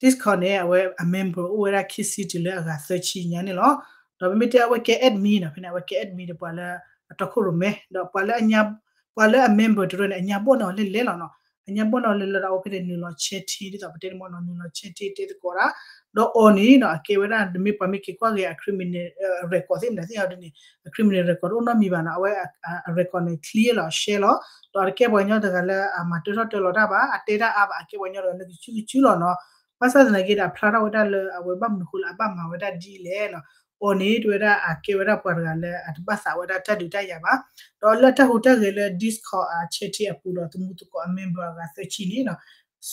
Discord န့ၣ် အဝဲအ member အိၣ်ဝဲဒၣ်ခံဆံတုၤလၢအဂၤသၢဆံညါန့ၣ်လီၤ. ဒီးပမ့ၢ်တဲအဝဲကဲ admin နီၤ ဖဲန့ၣ် အဝဲကဲ admin ဒီးပှၤလၢအတီခိၣ်ရိၣ်မဲ ဒီးပှၤလၢအ ပှၤလၢအ member တရၢန့ၣ် အညါဘီၣ်န့ၢ်အီၤလဲၣ်လဲၣ်လီၤနီၤ အညါဘီၣ်န့ၢ်အီၤလဲၣ်လဲၣ်ဒီး အဝဲဖဲန့ၣ်နုာ်လီၤ chatting ဒ်သိးပတဲန့ၣ်မ့ၢ်နီၤ နုာ်လီၤ chatting တဲသကိးတၢ် ဒီးအီၤန့ၣ်နီၤ အကဲဝဲဒၣ် နမ့ၢ်ပှၤမ့ၢ်က့ၤကွၢ်က့ၤအ criminal record သ့ၣ်မနုၤသ့ၣ်အီၤဒ်န့ၣ် အ criminal record တအိၣ်နီတမံၤဘၣ်နီၤ အဝဲအ record န့ၣ် clear လီၤ ရှဲလီၤ ဒီးတကဲပှၤကညီတဂၤလၢအမၤတၢထီၣ်တၢလီၤတၢ်ဘၣ် အတဲတၢ်အါဘၣ် အကဲပှၤကညီတဂၤလၢကစုကစုလီၤနီၤ ဘၣ်ဆၣ်သနာ်က့ဒီး အဖျါထီၣ်ဝဲဒၣ်လၢအဝဲဘၣ်မနုၤဃိလၢအဘၣ်မၤဝဲဒၣ်ဒ်လဲၣ်နီၤ အီၤန့ၣ် တဲဝဲဒၣ်အကဲဝဲဒၣ်ပှၤတဂၤလၢအတဘၣ်သးဝဲဒၣ်တၢ်ဒုးတၢ်ယၤဘၣ် ဒီးလၢတၢ်ဟူးတၢ်ဂဲၤလၢ Discord အ chatting အပူၤဒီးသမူသကိးအ member အဂၤသၢဆံန့ၣ်နီၤ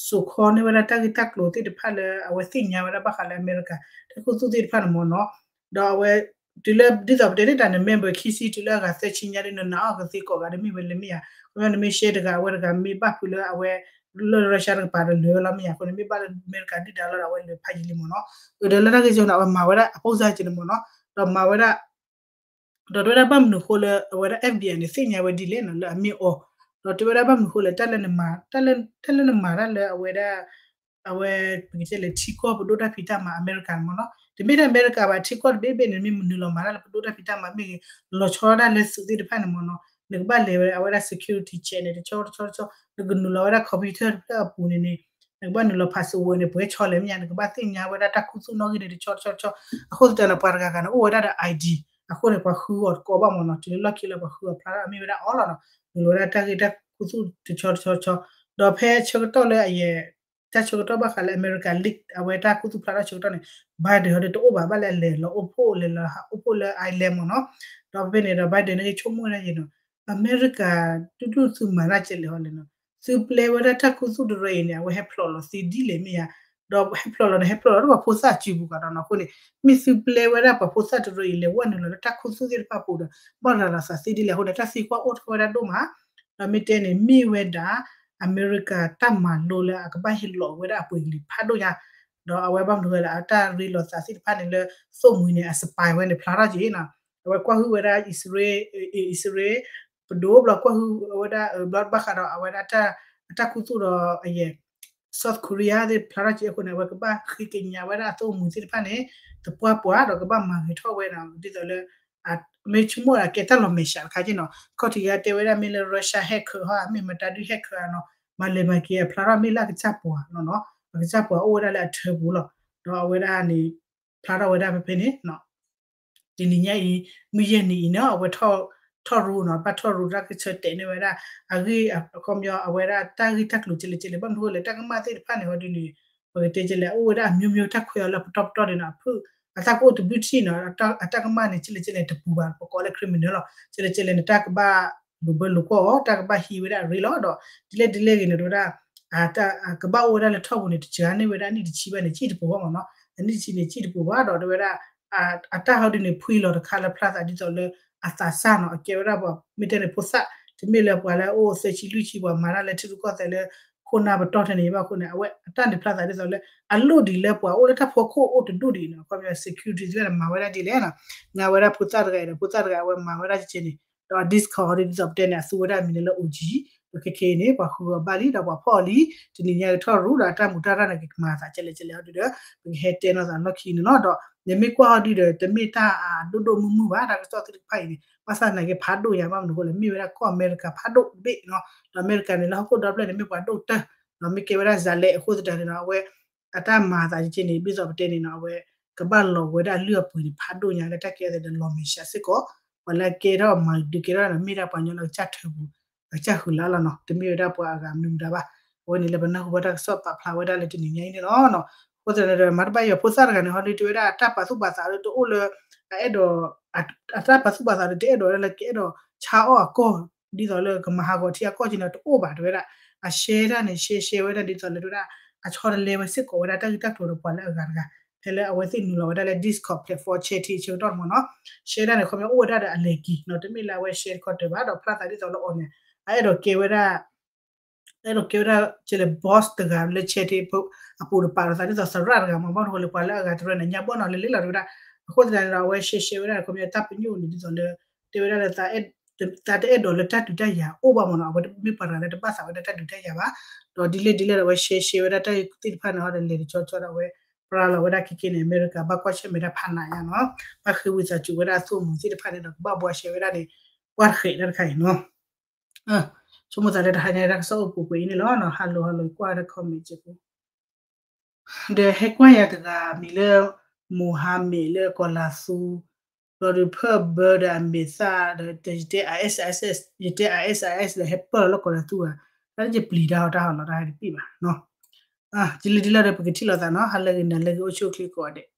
စိာ်ခီန့ၢ်ဝဲဒၣ်တၢ်ဂ့ၢ်တၢ်ကျိၤသ့ၣ်တဖၣ်လၢ အဝဲသ့ၣ်ညါဝဲဒၣ်ဘၣ်ဃးလၢအမဲရကၤ တၢ်ခူသူၣ်သ့ၣ်တဖၣ်န့ၣ်မ့ၢ်နီၤ ဒီးအဝဲ တုၤလၢဒ်သိးပတဲန့ၣ်တၢ်န့ၣ် member ခံဆံတုၤလၢအဂၤသၢဆံညါဒီး နနာ်အီၤကသ့ကိးဂၤတမ့ၢ်ဝဲလၢမ့ၢ်ဧါ ခီပညီနမ့ၢ် share တဂၤ အဝဲတဂၤမ့ၢ်ဘၣ်ဖုးလၢအဝဲ လၢ Russia တကပၤဒီးလဲၤဝဲလီၤမ့ၢ်ဧါ အဃိန့ၣ်မ့ၢ်ဘၣ်လၢအမဲရကၤဒုၣ်ဒါလီၤဒီး အဝဲလဲၤဖးယံာ်လံမ့ၢ်နီၤ ဒီးလၢတၢ်ဂ့ၢ်ကီန့ၣ် အဝဲမၤဝဲဒၣ်အပိၢ်စၢ်က့န့ၣ်မ့ၢ်နီၤ ဒီးမၤဝဲဒၣ် ဒီးတဲဝဲဒၣ်ဘၣ်မနုၤဃိလၢအဝဲဒၣ် FBI န့ၣ် သ့ၣ်ညါဝဲဒ်လဲၣ်နီၤ လၢအမ့ၢ်အီၤ ဒီးတဲဝဲဒၣ်ဘၣ်မနုၤဃိလၢ တၢ်လၢနမၤ တၢ်လၢနမၤတၢ်လၢအဝဲဒၣ် အဝဲ ပကတဲလၢထံကီၢ်ပဒိၣ်တၢ်ဖံးတၢ်မၤအမဲရကၤန့ၣ်မ့ၢ်နီၤ တမ့ၢ်တၢ်အမဲရကၤဘၣ် ထံကီၢ်တဘ့ၣ်ဘ့ၣ်န့ၣ် မ့ၢ်နုာ်လီၤမၤတၢ်လၢပဒိၣ်တၢ်ဖံးတၢ်မၤမ့ၢ်ဂ့ၤ လီၤဆီဒၣ်တၢ်လၢသုးသ့ၣ်တဖၣ်န့ၣ်မ့ၢ်နီၤ နကဘၣ်လဲၤဝဲအဝဲဒၣ် security check န့ၣ် တဆီတဆီတဆီ နကနုာ်လီၤဝဲဒၣ် computer တဖျၢၣ်အပူၤန့ၣ်န့ၣ် နကဘၣ်နုာ်လီၤ password န့ၣ် ပှဲၤဆီလဲၣ်မ့ၢ်ဧါ နကဘၣ်သ့ၣ်ညါဝဲဒၣ်တၢ်ခူသူၣ်နီၣ်ဂံၢ်န့ၣ် တဆီတဆီတဆီ အဃိသတးန့ၣ် ပှၤတဂၤဂၤန့ၣ် အိၣ်ဝဲဒၣ်ဒီး ID အဃိန့ၣ် ပှၤဃုအီၤတကိးဘၣ်မ့ၢ်နီၤ, တုၤလၢလီၢ်ခံလၢပှၤဃုအီၤဖျါထီၣ် အမ့ၢ်ဝဲဒၣ်အီလီၤနီၤ, နုာ်လီၤဝဲဒၣ်တၢ်ဂ့ၢ်တၢ်ခူသူၣ်တဆီတဆီဆီ, ဒီးဖဲဆၢကတီၢ်လၢအယဲၢ် တၢ်ဆၢကတီၢ်ဘၣ်ဃးလၢ America leak အဝဲတၢ်ခူသူၣ်ဖျါထီၣ်ဆၢကတီၢ်န့ၣ် Biden ဟီဒုးတအိၣ်ဘၣ် ဘၣ်လၢအလဲၤလီၤအိၣ်ဖှိၣ် လဲၤလီၤဟးအိၣ်ဖှိၣ်လၢ Ireland မ့ၢ်နီၤ, ဒီးဖဲဖဲန့ၣ်ဒီး Biden န့ၣ်ဂ့ၤဆိကမိၣ်ဝဲဒၣ်ယဲၢ်နီၤ, အမဲရကၤ ဒူၣ်ဒူၣ်သုမၤတၢ်ကဲလဲၣ်ဟီလဲၣ်နီၤ, သုပျဲဝဲဒၣ်တၢ်ခူသူၣ်တရၢအံၤန့ၣ် အဝဲဟဲဖျိးလီၤသ့ဒ်လဲၣ်မ့ၢ်ဧါ, ဒီးဟဲဖျိးလီၤန့ၣ် ဟဲဖျိးလီၤလၢပှၤဖိသၣ်စုပူၤဃီဒီးနီၤ, အဃိန့ၣ် မ့ၢ်သုပျဲဝဲဒၣ်ပှၤဖိသၣ်တရၢအံၤ လဲၤဝဲနုာ်လီၤလၢတၢ်ခူသူၣ်သ့ၣ်တဖၣ်ပူၤဒီး ဘၣ်ရၤလီၤသးသ့ဒ်လဲၣ်အဃိန့ၣ် တၢ်သံကွၢ်အိၣ်ထီၣ်ဝဲဒၣ်ဒိၣ်မး, ဒီးမ့ၢ်တဲန့ၣ် မ့ၢ်ဝဲဒၣ် အမဲရကၤတၢ်မၤလိလၢအကဘၣ်ဟ့ၣ်လီၤဝဲဒၣ်အပှ့ၤကလံၤဖးဒိၣ်ညါ, ဒီးအဝဲဘၣ်မနုၤဝဲလၢအတၢ်ရ့လိာ်သးသ့ၣ်တဖၣ်န့ၣ်လၢ သိၣ်မှံၤန့ၣ် အ spy ဝဲန့ၣ် ဖျါထီၣ်က့ၤနီၤ, အဝဲကွၢ်ဟုၣ်ဝဲဒၣ်အံၣ်စရ့လး အံၣ်စရ့လး ပဒိၣ်ဘျီကွၢ်ဟုၣ်ဝဲဒၣ် ဘျီဘၣ်ဃးဒီးအဝဲဒၣ် အတၢ်ခူသူၣ်ဒီးအယဲၢ် South Korea သ့ၣ်ဖျါထီၣ်က့ၤအဃိန့ၣ် အဝဲကဘၣ်ဃ့ကညးဝဲဒၣ်အသိၣ်မှံၤသ့ၣ်တဖၣ်န့ၣ် သပှၢ်ပှၢ်ဒီးကဘၣ်မၤဂ့ၤထီၣ်ဝဲနီၤ, ဒ်သိးလၢ မ့ၢ်ဆိကမိၣ်အကဲတၢ်လီၤမဲာ်ဆှးတခါက့နီၤ, ခီၣ်ထံးဂၤတဲဝဲဒၣ်မ့ၢ်လၢ Russia hack ဃာ်ဟီ မ့ၢ်မတၤဒု hack ဃာ်နီၤ, မၤလဲၤမၤက့ၤအဖျါထီၣ်မ့ၢ်လၢအကစၢ်ပှၤနီၤနီၤ, အကစၢ်ပှၤအိၣ်ဝဲဒၣ်လၢအထၢပူၤလီၤ, ဒီးအဝဲဒၣ်န့ၣ် ဖျါထီၣ်ဝဲဒၣ်ဖဲဖဲန့ၣ် တနံၤညါအံၤ မုၢ်ယဲၢ်နံၤအံၤန့ၣ် အဝဲထီၣ်ရူနီၤ, ဘၣ်ထီၣ်ရူတၢ်ကဆၢတဲာ်န့ၢ်ဝဲဒၣ် အဂ့ၢ်အခီပညီ အဝဲဒၣ်တၢ်ဂ့ၢ်တၢ်ကျိၤကဲလဲၣ်ကဲလဲၣ် ဘၣ်မနုၤဃိလဲၣ် တၢ်ကမၣ်သ့ၣ်တဖၣ်န့ၣ် ဟီဒုန့ၣ် ပကတဲကဲလဲၣ် အိၣ်ဝဲဒၣ်အမျိုးမျိုး တၢ်ခွဲးအီၤလၢပတီၢ်ပတီၢ်န့ၣ်နီၤ, အဖုၣ် အတၢ်ကအိၣ်တဘျုးထံၣ်နီၤ, အတၢ်ကမၣ်န့ၣ် ကဲလဲၣ်ကဲလဲၣ်တပူၤဘၣ် ပကိးလၢ criminal လီၤ, ကဲလဲၣ်ကဲလဲၣ်န့ၣ် တၢ်ကဘၣ်လိာ်ဘၢလိာ်ကွီၢ်အီၤ တၢ်ကဘၣ်ဟံးဝဲဒၣ်အရ့လီၤ, ဒီးဒ်လဲၣ်ဒ်လဲၣ်ဂ့ၤန့ၣ် တဝဲဒၣ် ကဘၣ်အိၣ်ဝဲဒၣ်လၢထီၣ်ပူၤန့ၣ် တစှၤန့ၢ်ဝဲဒၣ်အနံၣ်တဆံဘၣ်န့ၣ် ကံၣ်တပူၤဘၣ်မ့ၢ်နီၤ, အနံၣ်တဆံန့ၣ် ကံၣ်တပူၤဘၣ်ဒီး တဝဲဒၣ် အတၢ်ဟီဒုန့ၣ် ဖှံလီၤတခါလၢဖျါသးဒ်သိးလၢအသးစၢ်နီၤ, အကဲဝဲဒၣ်ပှၤ မ့ၢ်တဲန့ၣ် ဖိသၣ် တမ့ၢ်လၢပှၤလၢအအိၣ်သၢဆံလွံၢ်ဆံ ပှၤမၤတၢ်လၢထံရူၢ်ကီၢ်သဲးလၢ ခိၣ်နၢ်ပတီၢ်ထဲန့ၣ်ဘၣ်အဃိန့ၣ် အဝဲအတၢ်န့ၣ်ဖျါသးဒ်သိးလၢ အလိၣ်ဒံးလၢပှၤအိၣ်လၢတၢ်ဖီခိၣ်အိၣ်တဒူၣ်ဒံးနီၤ, ခီပညီ security သ့ၣ်တဖၣ်န့ၣ် မၤဝဲဒၣ်ဒ်လဲၣ်နီၤ, ငါဝဲဒၣ်ဖိသၣ်တဂၤအံၤဒီး ဖိသၣ်တဂၤအဝဲမၤဝဲဒၣ်ကဲန့ၣ် ဒီး Discord ဟီဒ်သိးပတဲန့ၣ် အသူဝဲဒၣ်အမံၤန့ၣ်လၢ အိၣ်ကံ ဒီးခဲခဲအံၤန့ၣ် ပှၤဃုအီၤဘၣ်လံ ဒီးပှၤဖီၣ်အီၤလံ, တနံၤညါကထီၣ်ရူဒီးအတၢ်မူးတၢ်ရၢ်န့ၣ် ကမၤသးကဲလဲၣ်ကဲလဲၣ်ဟီဒုဒီး ပကဟဲတဲနီၤသးလီၢ်ခံန့ၣ်လီၤ, ဒီးနမ့ၢ်ကွၢ်ဟီဒုဒီး တမ့ၢ်တၢ်အဒိၣ်ဒိၣ်မုၢ်မုၢ်ဘၣ် တၢ်ကစီၣ်သ့ၣ်တဖၣ်အံၤန့ၣ် ဘၣ်ဆၣ်သနာ်က့ဖးဒိၣ်ညါ ဘၣ်မနုၤအဃိလဲၣ် မ့ၢ်ဝဲဒၣ်ကီၢ်အမဲရကၤဖးဒိၣ်တဘ့ၣ်နီၤ, ဒီးအမဲရကၤန့ၣ် လၢဟီၣ်ခိၣ်ဒီဖျၢၣ်န့ၣ် မ့ၢ်ပှၤဒိၣ်ကတၢၢ်, ဒီးမ့ၢ်ကဲဝဲဒၣ် ဇာတ်လိုက် အဃိသတးန့ၣ်ဒီး အဝဲ အတၢ်မၤသးကဲန့ၣ် ဒ်သိးပတဲန့ၣ်နီၤ အဝဲ ကဘၣ်လီၤဝဲဒၣ်အလုၢ်အပှ့ၤန့ၣ် ဖးဒိၣ်ညါလၢတၢ်ကဲသးဒီး လီၤမဲာ်ဆှးစ့ၢ်ကီး, ပှၤလၢအကဲထီၣ်မၤဒုးကဲထီၣ်န့ၣ် မ့ၢ်ဒၣ်ပှၤကညီလၢအကစၢ်ထၢပူၤ အကစၢ်ဃုာ်လၢ်လီၤနီၤ, တမ့ၢ်ဝဲဒၣ်ပှၤအဂၤမနုၤမတၤဘၣ်. အဝဲန့ၣ်လၢပနၢ်ဟူဘၣ်တၢ်ကစီၣ်ပာ်ဖျါဝဲဒၣ်လၢတနံၤညါအံၤန့ၣ်လီၤ. အဃိသတးန့ၣ်ဒီး မၤတဘၣ်ယွၤဖိသၣ်တဂၤန့ၣ် ဟီဒုတဝဲဒၣ်အတၢ်ပာ်သူၣ်ပာ်သးဒီးတအိၣ်လၢ အအဲၣ်ဒိး အတၢ်ပာ်သူၣ်ပာ်သးဒီးတအဲၣ်ဒိးဝဲဒၣ်လၢကအဲၣ်ဒိးဆါအီၣ်အကီၢ် ဒ်သိးလၢကမၤဟးဂီၤထံအကီၢ်က့ၤန့ၣ်တအိၣ်ဘၣ်တဝဲဒၣ်, အ share ဒၣ်န့ၣ် share share ဝဲဒၣ်ဒ်သိးလၢတဝဲဒၣ် အဆီတလဲဝဲစ့ၢ်ကီးဝဲဒၣ်တၢ်ဂ့ၢ်တၢ်ကျိၤဒီးပှၤလၢအဂၤတဂၤ, ဖဲလၢအဝဲသ့ၣ်နုာ်လီၤဝဲဒၣ်လၢ Discord platform chat ထံအဆၢကတီၢ်န့ၣ်မ့ၢ်နီၤ, share ဒၣ်န့ၣ် ခီပညီအိၣ်ဝဲဒၣ်ဒီးအလဲၤက့ၤနီၤ, တမ့ၢ်လၢအဝဲ share တခီတၢၤဘၣ် ဒီးဖျါသးဒ်သိးလၢအီၤန့ၣ် အအဲၣ်ဒိးကဲဝဲဒၣ် အဲၣ်ဒိးကဲဝဲဒၣ်ကဲလၢ boss တဂၤလၢ chat အပူၤတပၤဒီးသးဒ်သိးသရၣ်တဂၤမ့ၢ် ဘၣ်မနုၤအဃိလဲၣ် ပှၤလၢအဂၤတရၢန့ၣ် ညါဘီၣ်နီၤလၢလ့လီၤတဝဲဒၣ်, အဃိသတးန့ၣ်ဒီး အဝဲ share share ဝဲဒၣ် ခီပညီတၢ်ပညိၣ်န့ၣ် ဒ်သိးလၢ တဲဝဲဒၣ်လၢ သးတအဲၣ်ဒိးလၢတၢ်ဒုးတၢ်ယၤအိၣ်ဘၣ်မ့ၢ်နီၤ, အဝဲမ့ၢ်ပှၤတဂၤလၢတဘၣ်သးဝဲဒၣ်တၢ်ဒုးတၢ်ယၤဘၣ်, ဒီးဒ်လဲၣ်ဒ်လဲၣ်ဒီး အဝဲ share share ဝဲဒၣ်တၢ်သ့ၣ်တဖၣ်န့ၣ် ဟီဒီးလဲၤတကၠီကၠီဒီးအဝဲ ပြၢလီၤဝဲဒၣ်ခဲကနံၣ်န့ၣ် အမဲရကၤဘၣ်ကွၢ်ဆၢၣ်မဲာ်တၢ်ဖးနးယါနီၤ, ဘၣ်ဃ့ဝံသးစူၤဝဲဒၣ်အသိၣ်မူၤသ့ၣ်တဖၣ်န့ၣ်ဒီး ကဘၣ်ဘှါရှဲဝဲဒၣ်န့ၣ် ကွၢ်တဃဲးတၢ်တခါအံၤနီၤ. ဆိကမိၣ်သးလၢတဟါညါတၢ်ကစီၣ်အိၣ်ပူၤကွံာ်အံၤန့ၣ်လီၤ. Hello hello ကွၢ်ဝဲဒၣ် comment က့ၤပူၤ ဒီးဟဲကွၢ်ယၤတဂၤမံၤလၢ မိၤဟၤမဲးလၢကီၤလၤသူ, ဘျီဒီးဖၢၣ်ဘၢဒီးအမဲာ်သၣ်ဒီး ယတဲ ISIS ယတဲ ISIS ဒီးဟဲပၢၢ်လီၤလၢကီၤလၤသူဧါ, တၢ်တယပျံၤတၢ်ဟီတၢ်ဟီလီၤ တၢ်ဟဲတပံၣ်ဘၣ်နီၤ. ဒ်လဲၣ်ဒ်လဲၣ်ဒီး ပကထံၣ်လိာ်သးနီၤ, ဟါလၢဂ့ၤ နၤလၢဂ့ၤ အိၣ်ဆူၣ်အိၣ်ချ့ကိးဂၤဒဲး.